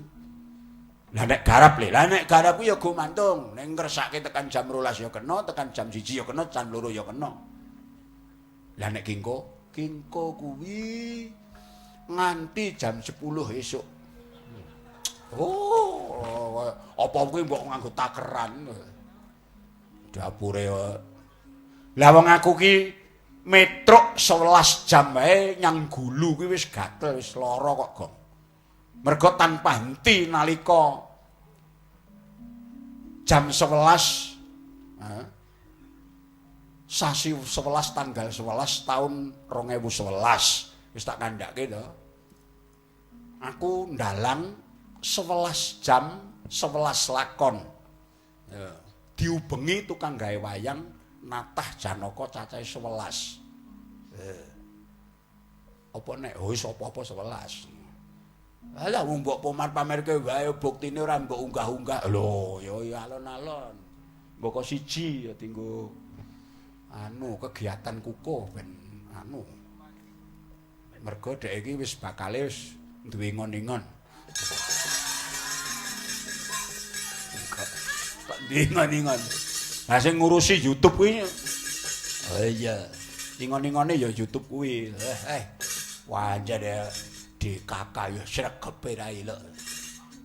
Lah nek garap lho, lah nek garap ku ya gumantung, nek ngresake tekan jam 12 ya kena, tekan jam 1 ya kena, jam 2 ya kena. Lah nek kingko, kingko kuwi nganti jam 10 esuk. Oh, apa kuwi mbok nganggo takeran. Dapure. Lah wong aku ki metruk 11 jam wae nyang gulu kuwi wis gatel, wis lara kok, Gong. Mergo tanpa henti nalika jam 11 sasi 11 tanggal 11 tahun 2011 wis tak kandhake to. Aku ndalang 11 jam 11 lakon. Ya, diubengi tukang gawe wayang natah Janaka cacahe 11. Apa nek wis apa-apa 11. Alah wong mbok pomar-pamerke wae buktine ora mbok unggah-unggah. Lho, ya alon-alon. Mbok siji ya dinggo anu kegiatan kukuh ben anu. Mergo dhek iki wis bakale wis duwe ngon-ingon. Kok duwe ngon-ingon. Lah sing ngurusi YouTube kuwi. Oh iya, ingon-ingone ya YouTube kuwi. Wajar ya. DKK ya sregepe ra ilok.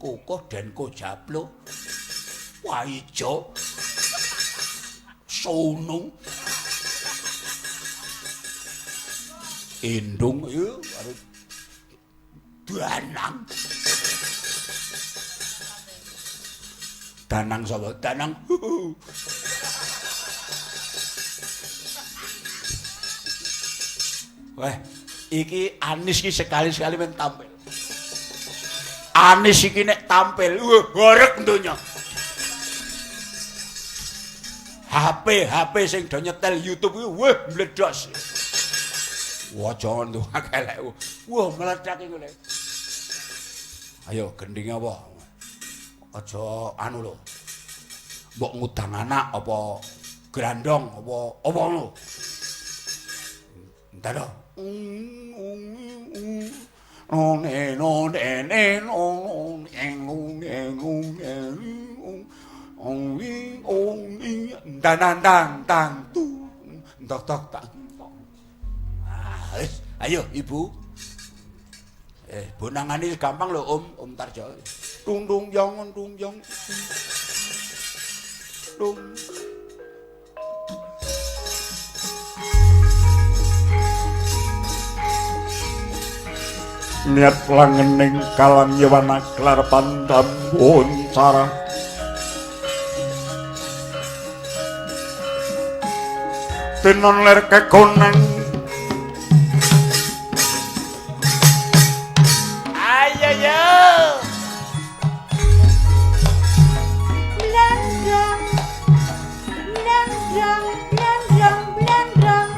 Kukuh Denko Japlo. Waijo. Sono. Indung yo karo Danang. Danang sapa? Danang. Wah, iki Anis iki sekali-sekali men tampil. Anis iki nek tampil, wah horeg donya. HP sing do nyetel YouTube kuwi wah mledos. Wah, jangan tuh kelek. Wah, meledak iki lho. Ayo gending apa? Aja anu lho. Mbok ngudang anak apa grandong apa apa ngono. Entar lho. Ayo ibu. Bonangane gampang lho Om, Om Tarjo. Tung tung yong tung yong. Tung. Niat langening kalang yewana klar pandam cara tinon ler kekonang. Ayo yo blandrong blandrong blandrong blandrong.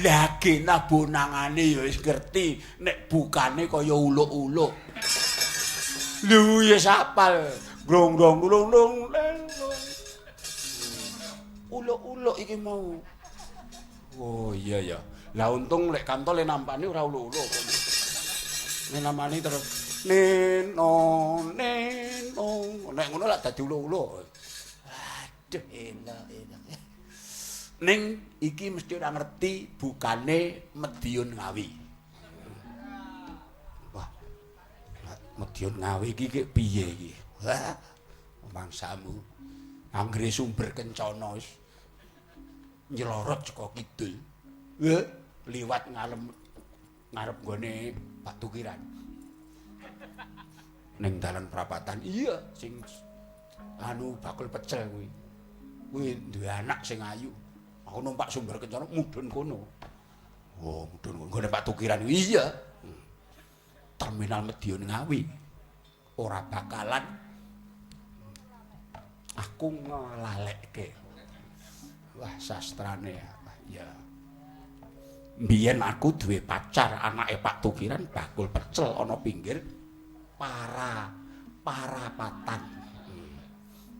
Lah genah bonangane ya wis ngerti nek bukane kaya uluk-uluk. Lho ya sapal. Grong grong grong grong. Uluk-uluk iki mau. Oh iya ya. Lah untung lek Kamto le nampane ora uluk-uluk. Le nampane terus neno neno. Nek ngono lak dadi uluk-uluk. Aduh elok elok. Ning iki mesti ora ngerti bukane Mediun Ngawi. Wah. Mediun Ngawi iki ki piye iki? Wah, mangsamu. Anggere sumber kencana wis nyelorot saka kidul. Wah, liwat ngalem ngarep nggone Pak Tukiran. Ning dalan prapatan. Iya, sing anu bakul pecel kuwi. Kuwi duwe anak sing ayu. Aku numpak sumber kencana mudhun kono. Oh, mudhun kono. Nggone Pak Tukiran. Iya. Terminal Mediun Ngawi. Ora bakalan aku ngelalekke. Wah, sastrane ya. Mbiyen aku duwe pacar anake Pak Tukiran bakul pecel ana pinggir parapatan.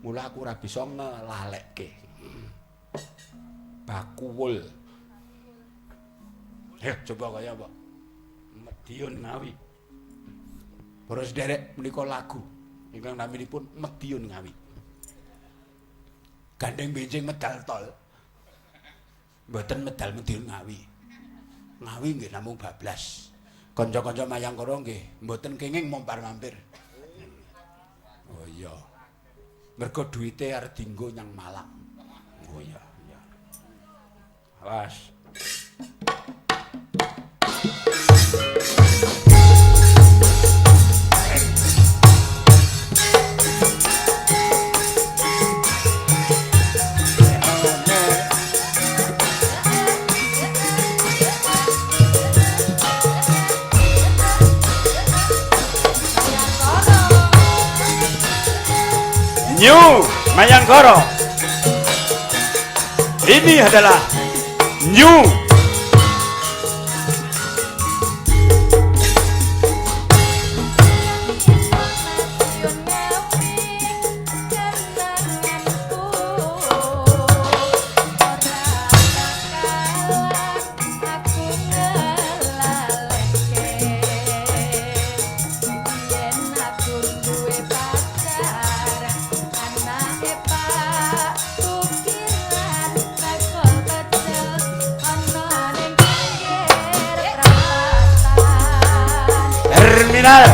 Mula aku ora bisa ngelalekke. Bakuwul. Coba kaya apa? Mediun Ngawi. Para sederek menika lagu ingkang naminipun Mediun Ngawi. Gandeng benjing medal tol. Mboten medal Mediun Ngawi. Ngawi nggih namung bablas. Kanca-kanca Mayangkara nggih mboten kenging mompar-mampir. Oh iya. Mergo duwite arep dienggo nyang Malang. Oh iya. Awas. New Mayangkara. Ini adalah New Terminal.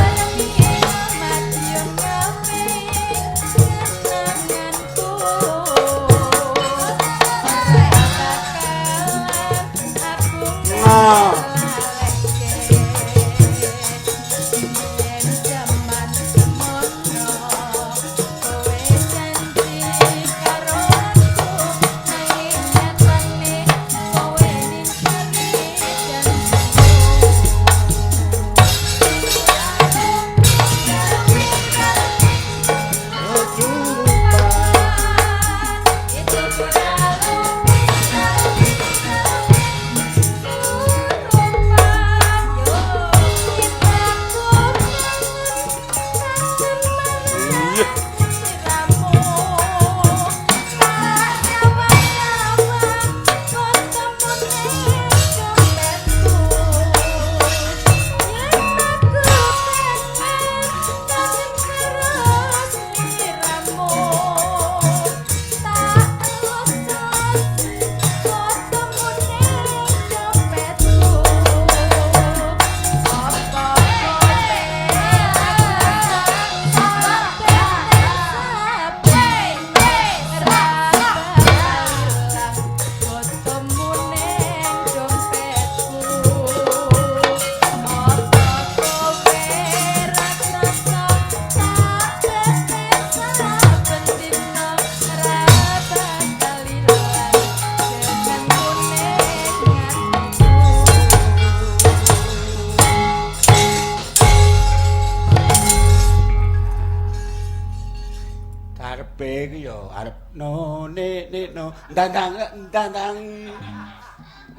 Karepe iki ya arep no ne ne no ndang ndang ndang.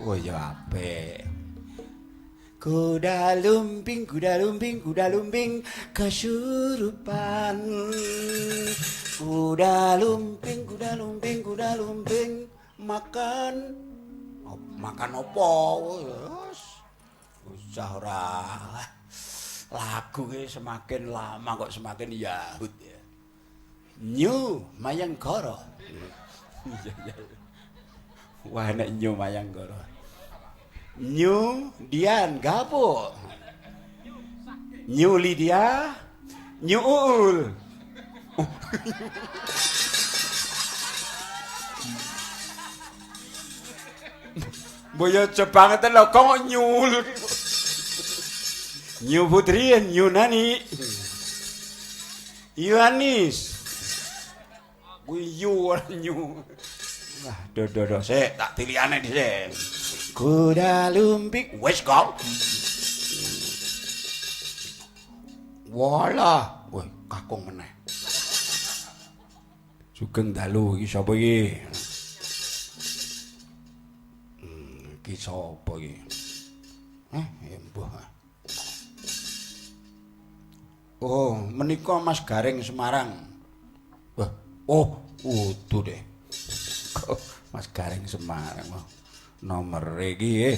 Oh ya apik. Kuda lumping, kuda lumping, kuda lumping kesurupan. Kuda lumping, kuda lumping, kuda lumping makan. Oh, makan opo? Wes. Usah ora. Lagu ki semakin lama kok semakin yahut ya. New Mayangkara. Iya iya. Wah nek New Mayangkara. New Dian Gapo. New Lydia, New Uul. Mbok yo aja banget lho kok nyul. New Putri, New Nani. Yuanis. Kuwi yu ora nyu. Wah, do do do sik tak tilikane dhisik. Kuda lumping wis kok. Walah, wah kakung meneh. Sugeng dalu iki sapa iki? Iki sapa iki? Ya mbuh. Oh, menika Mas Gareng Semarang. Wah, oh, udu deh. Mas Gareng Semarang. Wah, nomor iki nggih.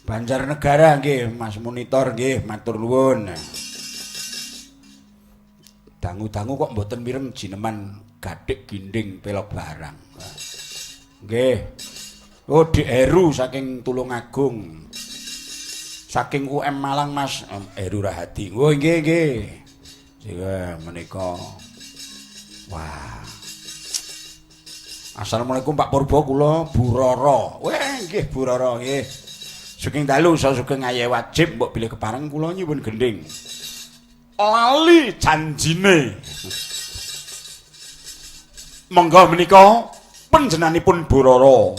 Banjarnegara nggih, Mas Monitor nggih, matur nuwun. Dangu-dangu kok mboten mireng jineman gathik ginding pelok barang. Nggih. Oh, Dik Heru saking Tulungagung. Saking UM Malang Mas Heru Rahadi. Oh nggih nggih. Sika menika. Wah. Assalamualaikum Pak Purbo, kula Bu Roro. Weh nggih Bu Roro nggih. Sugeng dalu sugeng aye wajib mbok bilih kepareng kula nyuwun gendhing. Lali janjine. Monggo menika panjenenganipun Bu Roro.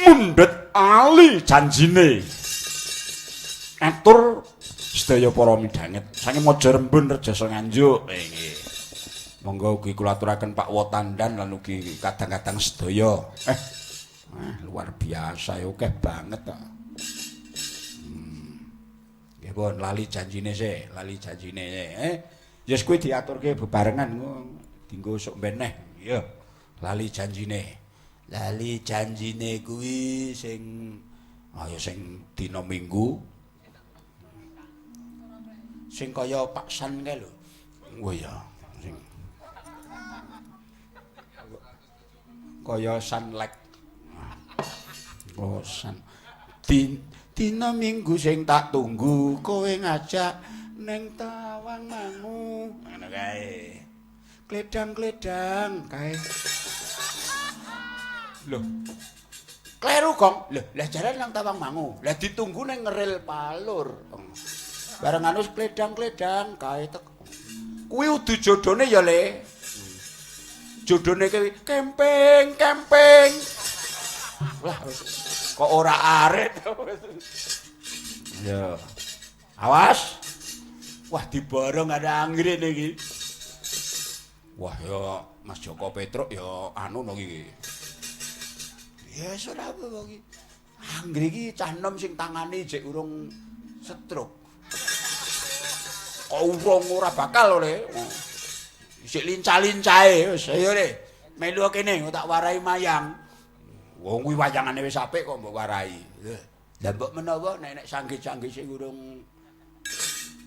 Mundhut ali janjine. Atur sedaya para midhanget saking Mojarembun Rejasa Nganjuk. Nggih. Monggo ugi kula aturaken Pak Wotandan lan ugi kadang-kadang sedaya. Luar biasa ya akeh banget kok. Nggih pun lali janjine sik, lali janjine. Ya wis kuwi diaturke bebarengan dinggo sok beneh. Ya, lali janjine. Lali janjine kuwi sing ayo sing dina Minggu. Sing kaya Pak San kae lho. Oh iya, sing kaya Sanlek. Oh San. Dina Minggu sing tak tunggu kowe ngajak ning Tawang Mangu. Ngono kae. Kledang-kledang kae. Lho. Kleru, Gong. Lho, lah jaran nang Tawang Mangu. Lah ditunggu ning ngeril Palur. Bareng anu kledang-kledang kae tek. Kuwi udu jodone ya, Le. Jodone kuwi kemping, kemping. Lah kok ora arit. Ya. Awas. Wah, diborong ada anggrin iki. Wah, ya Mas Joko Petruk ya anu no iki. Ya ora apa iki. Anggri iki cah enom sing tangane jek urung stroke. Kok urung ora bakal le. Isik lincah-lincahe wis ayo le. Melu kene tak warai mayang. Wong kuwi wayangane wis apik kok mbok warai. Lah mbok menawa nek nek sanggih-sanggih sing urung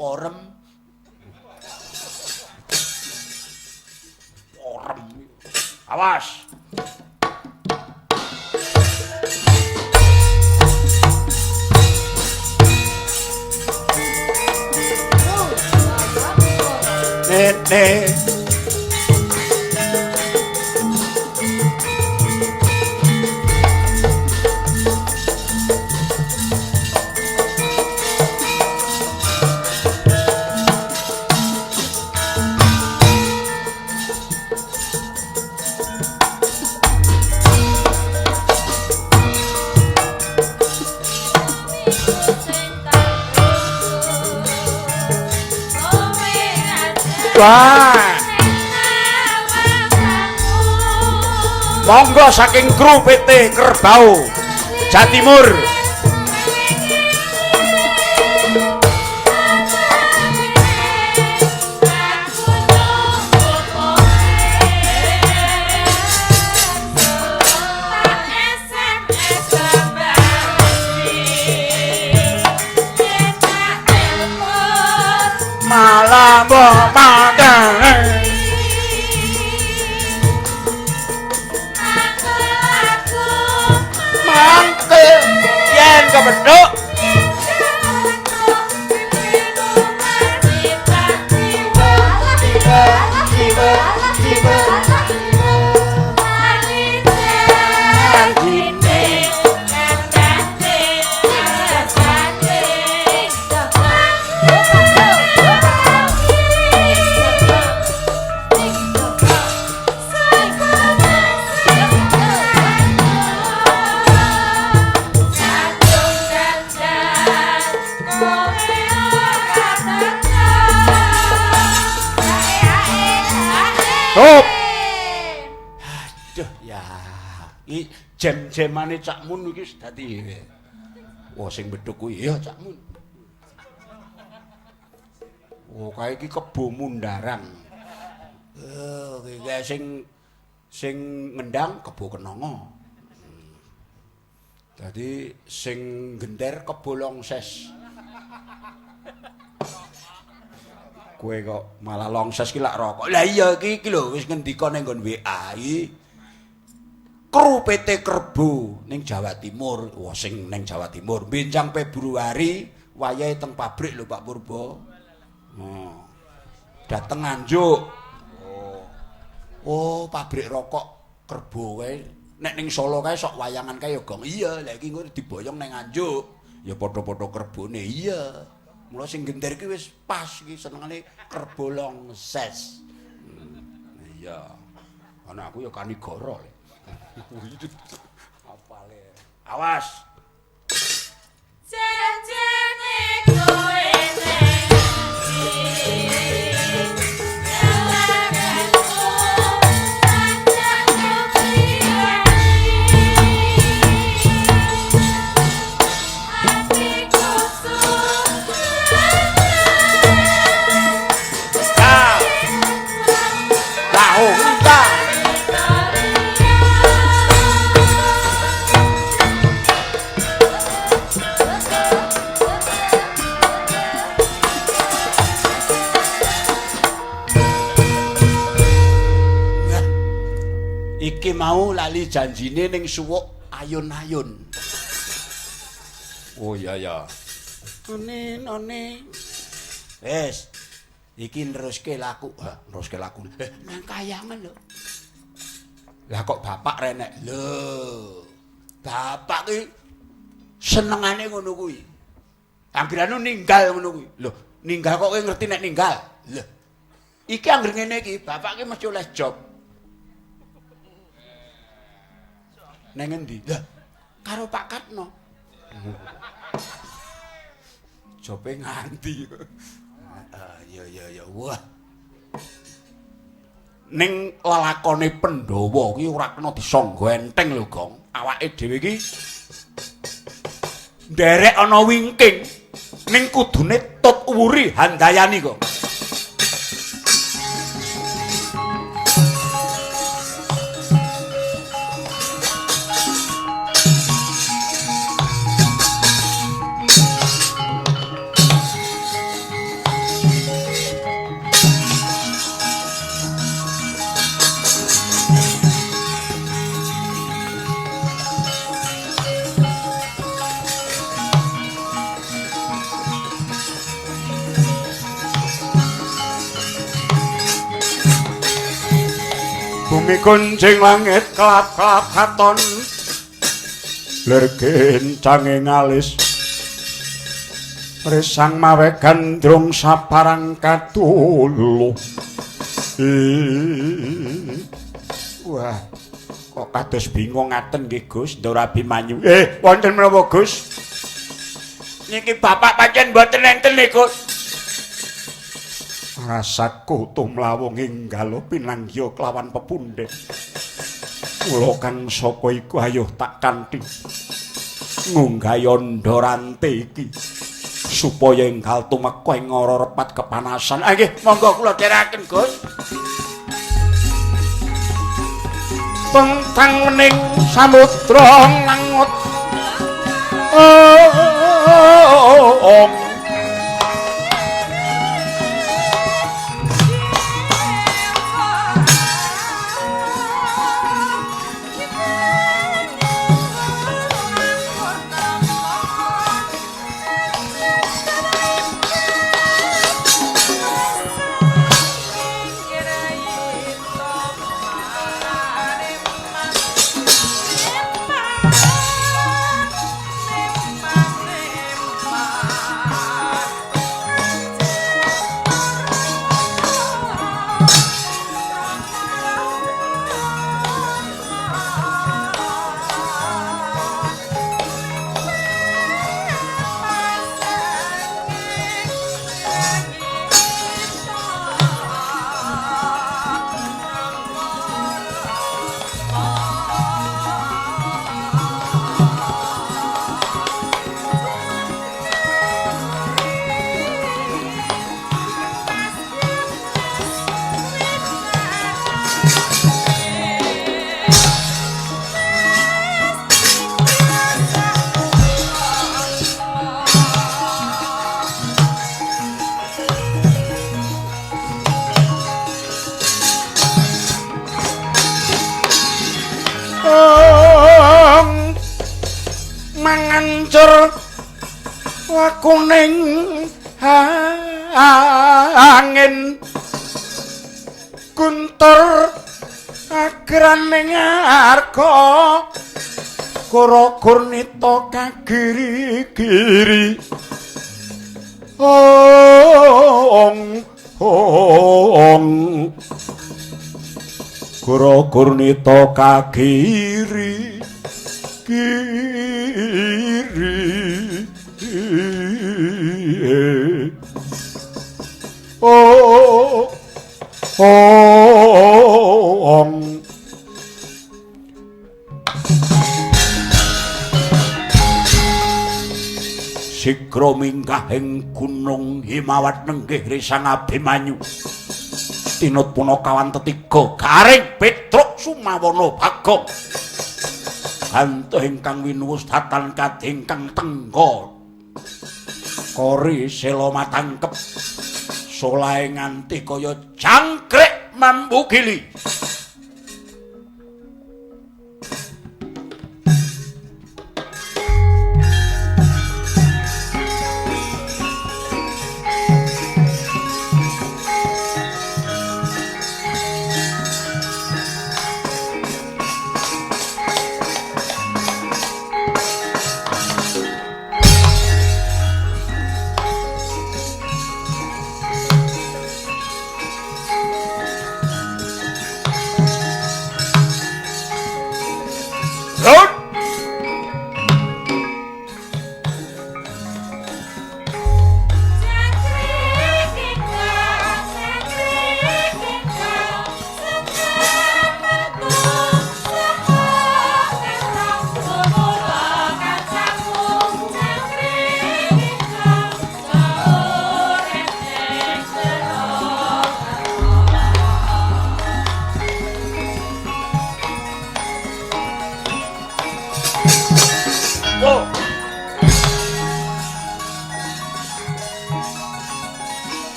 porem. Porem. Awas. Nene. Wah. Monggo saking kru PT Kerbau. Jatimur. Malah mbok makan. Mangke yen kepethuk Stop. Aduh ya. Iki jam-jamane Cak Mun iki wis dadi. Wah sing bedhug kuwi ya Cak Mun. Oh kae iki kebo mundarang. Iki sing ngendang kebo kenanga. Dadi sing gender kebo longses. Kowe kok malah longses ki lak rokok. Lah iya iki iki lho wis ngendika ning nggon WA iki. Kru PT Kerbo ning Jawa Timur, wah sing ning Jawa Timur, benjang Februari wayahe teng pabrik lho Pak Purbo. Oh. Dateng Nganjuk. Oh. Oh, pabrik rokok Kerbo kae nek ning Solo kae sok wayangan kae ya gong. Iya, lha iki engko diboyong ning Nganjuk. Ya padha-padha kerbone. Iya. Mula sing gender iki wis pas iki senengane kerbo longses. Iya. Ana aku ya kanigara le. Apale. Awas. Janjane kowe nang Iki mau lali janjine ning suwuk ayun-ayun. Oh iya ya. One one. Wis. Iki neruske laku. Hah, neruske laku. Nang kayangan lho. Lah kok bapak renek? Lho. Bapak ki senengane ngono kuwi. Anggere anu ninggal ngono kuwi. Lho, ninggal kok kowe ngerti nek ninggal? Lho. Iki anggere ngene iki, bapak ki mesti oleh job. Neng endi? Lah, karo Pak Katno. Jobe nganti. Heeh, ya ya ya. Wah. Ning lelakone Pandhawa ki ora kena disangga enteng lho, Gong. Awake dhewe iki nderek ana wingking ning kudune tut wuri handayani kok. Bumi kuncing langit kelap-kelap katon lir gencange ngalis resang mawe gandrung saparang katulu. Wah, kok kados bingung ngaten nggih Gus, Ndara Abimanyu. Wonten menapa Gus? Niki bapak pancen mboten enten niku. Rasaku tumlawung enggalo pinanggiya kelawan pepundhen. Kula kang sapa iku ayo tak kanthi. Ngunggah yandha rante iki supaya enggal tumeka ing ora repat kepanasan. Ah nggih, monggo kula dherekaken, Gus. Tentang wening samudra langut. Ong. Mangancur lakuning angin guntur agraning arga kura kurnita kagiri-giri. Ong ong kura kurnita kagiri kiri. Oh ong Sigra minggah ing gunung Himawat nenggih Risang Abimanyu. Tinut punakawan tetiga Garing Petruk Sumawana Bagong. Gantuh ingkang winuwus datan kadingkang tengga. Kori sela matangkep solahe nganti kaya jangkrik mambu gili.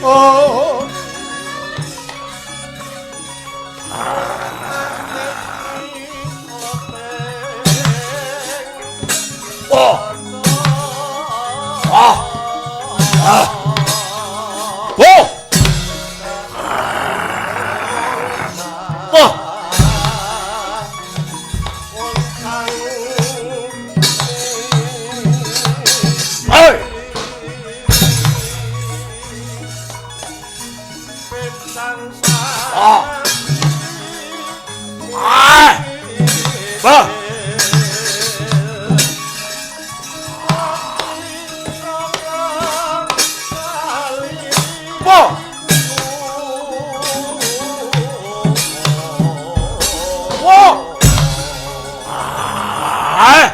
Oh. Oh. Ah. Ah. Oh. Oh. Hey. Ah. Ah. Bah. Bo. Wo. Ah.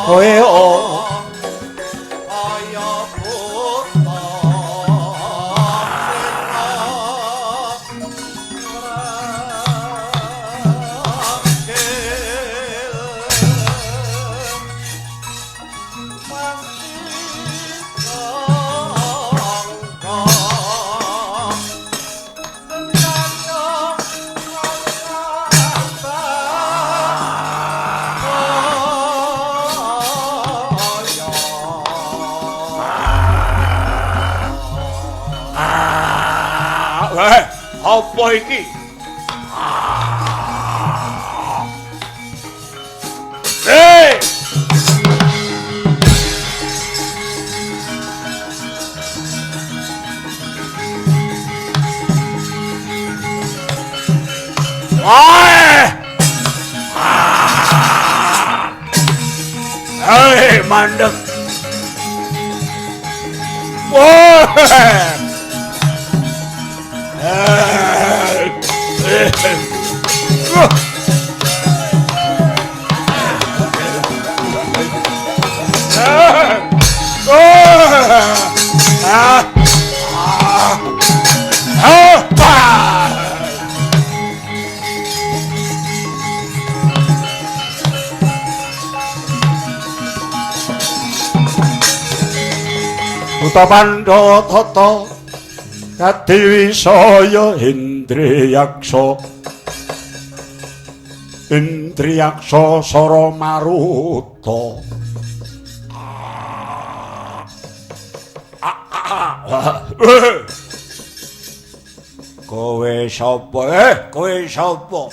Kowe o. Apa iki? Hei! Hei, mandek. Woi! Utapandha tata kadiwisaya Indriyaksa Indriyaksa sara maruta. Kowe sapa? Kowe sapa?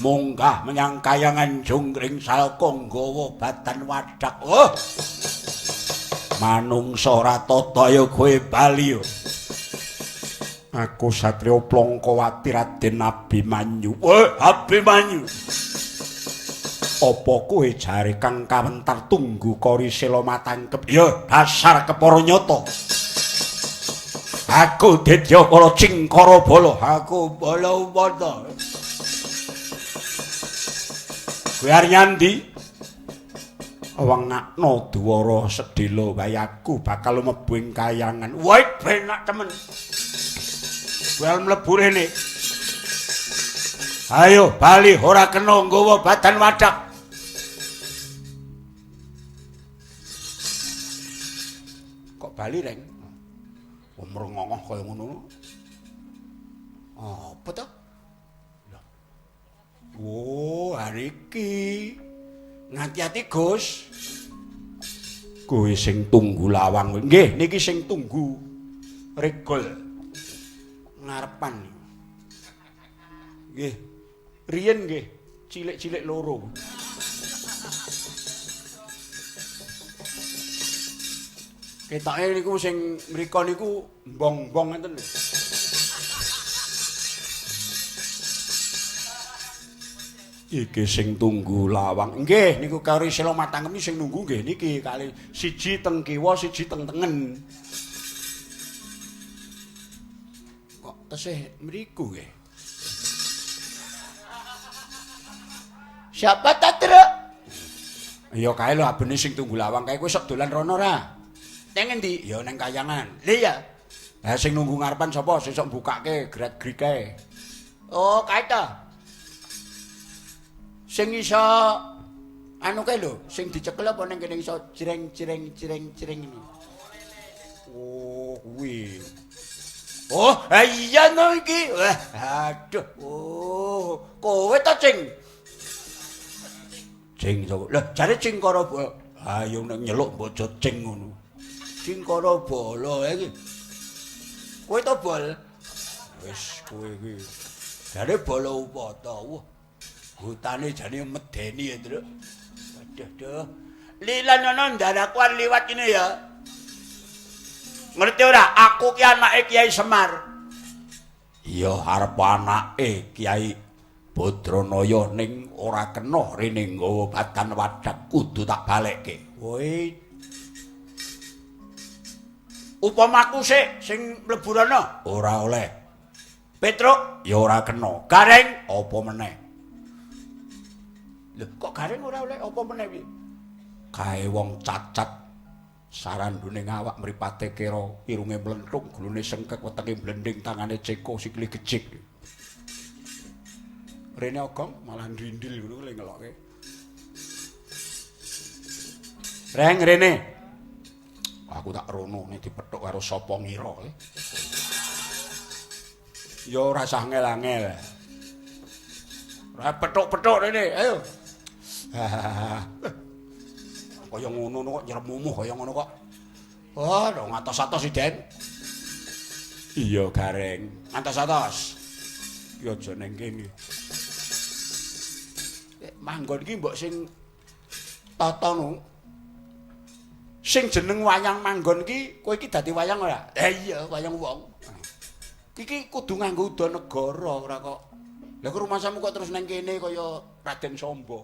Munggah menyang kayangan Jungkring Salka nggawa batan wadak. Oh. Manungsa ora tata ya kowe bali. Aku Satria Plongkowati Raden Abimanyu. Abimanyu. Apa kowe jare kang kawentar tunggu kori sela matangkep? Ya, dasar kepara nyata. Aku Dedya Kala Cingkara Bala. Aku Bala Umpata. Kowe arep nyandi? Wengakno dwara sedhela wae aku bakal mlebu ing kayangan. Wah, penak temen. Kowe mlebu rene. Ayo bali ora kena nggawa badan wadak. Kok bali reng? Wong mrengongoh kaya ngono. Apa to? Oh, hari iki. Ngati-ati, Gus. Kowe sing tunggu lawang. Nggih, niki sing tunggu regol ngarepan. Nggih. Riyen nggih, cilik-cilik loro. Ketoke niku sing mriko niku mbong-mbong ngeten lho. Iki sing tunggu lawang. Nggih, niku karo sela matangem sing nunggu nggih niki kali siji teng kiwa, siji teng tengen. Kok tesih mriku nggih? Siapa ta, Truk? Ya kae lho abene sing tunggu lawang kae kowe sok dolan rono ra? Neng endi? Ya neng kayangan. Lha iya. Lah sing nunggu ngarepan sapa? Sing sok mbukake grat-grik kae. Oh, kae ta. Sing iso Anu kae lho, sing dicekel apa ning kene iso cireng cireng cireng cireng ini. Oh, kuwi. Oh, iya no iki. Wah, aduh. Oh, kowe to, Cing. Cing sapa? Lah, jare Cingkara Bala. Ayo nek nyeluk bojo Cing ngono. Cingkara Bala iki. Kowe to, Bol? Wis kowe iki. Jare Bala Upata. Wah. Hutane jane medeni ya, Truk. Aduh, duh. Lilan ana ndaraku arep liwat kene ya. Ngerti ora? Aku ki anake Kiai Semar. Iya, arep anake Kiai Badranaya ning ora kena rene nggawa badan wadak kudu tak balekke. Woi. Upamaku sik sing mlebu rono ora oleh. Petruk ya ora kena. Gareng apa meneh? Lho, kok Gareng ora oleh apa meneh piye? Kae wong cacat sarandune awak mripate kera, irunge mlentung, gulune sengkek, wetenge mblending, tangane ceko, sikile gejik. Rene Ogong malah ndrindil ngono le ngelokke. Reng rene. Aku tak rono nek dipethuk karo sapa ngira. Ya ora sah ngel-angel. Ora pethuk-pethuk rene, ayo. Kaya ngono kok nyeremumuh kaya ngono kok. Oh, do ngatos-atos Den. Iya, Gareng. Ngatos-atos. Ki aja ning kene. Manggon iki mbok sing tata no. Sing jeneng wayang manggon iki kowe iki dadi wayang ora? Eh iya, wayang wong. Iki kudu nganggo uda negara ora kok. Lah kok rumasamu kok terus nang kene kaya Raden Samba.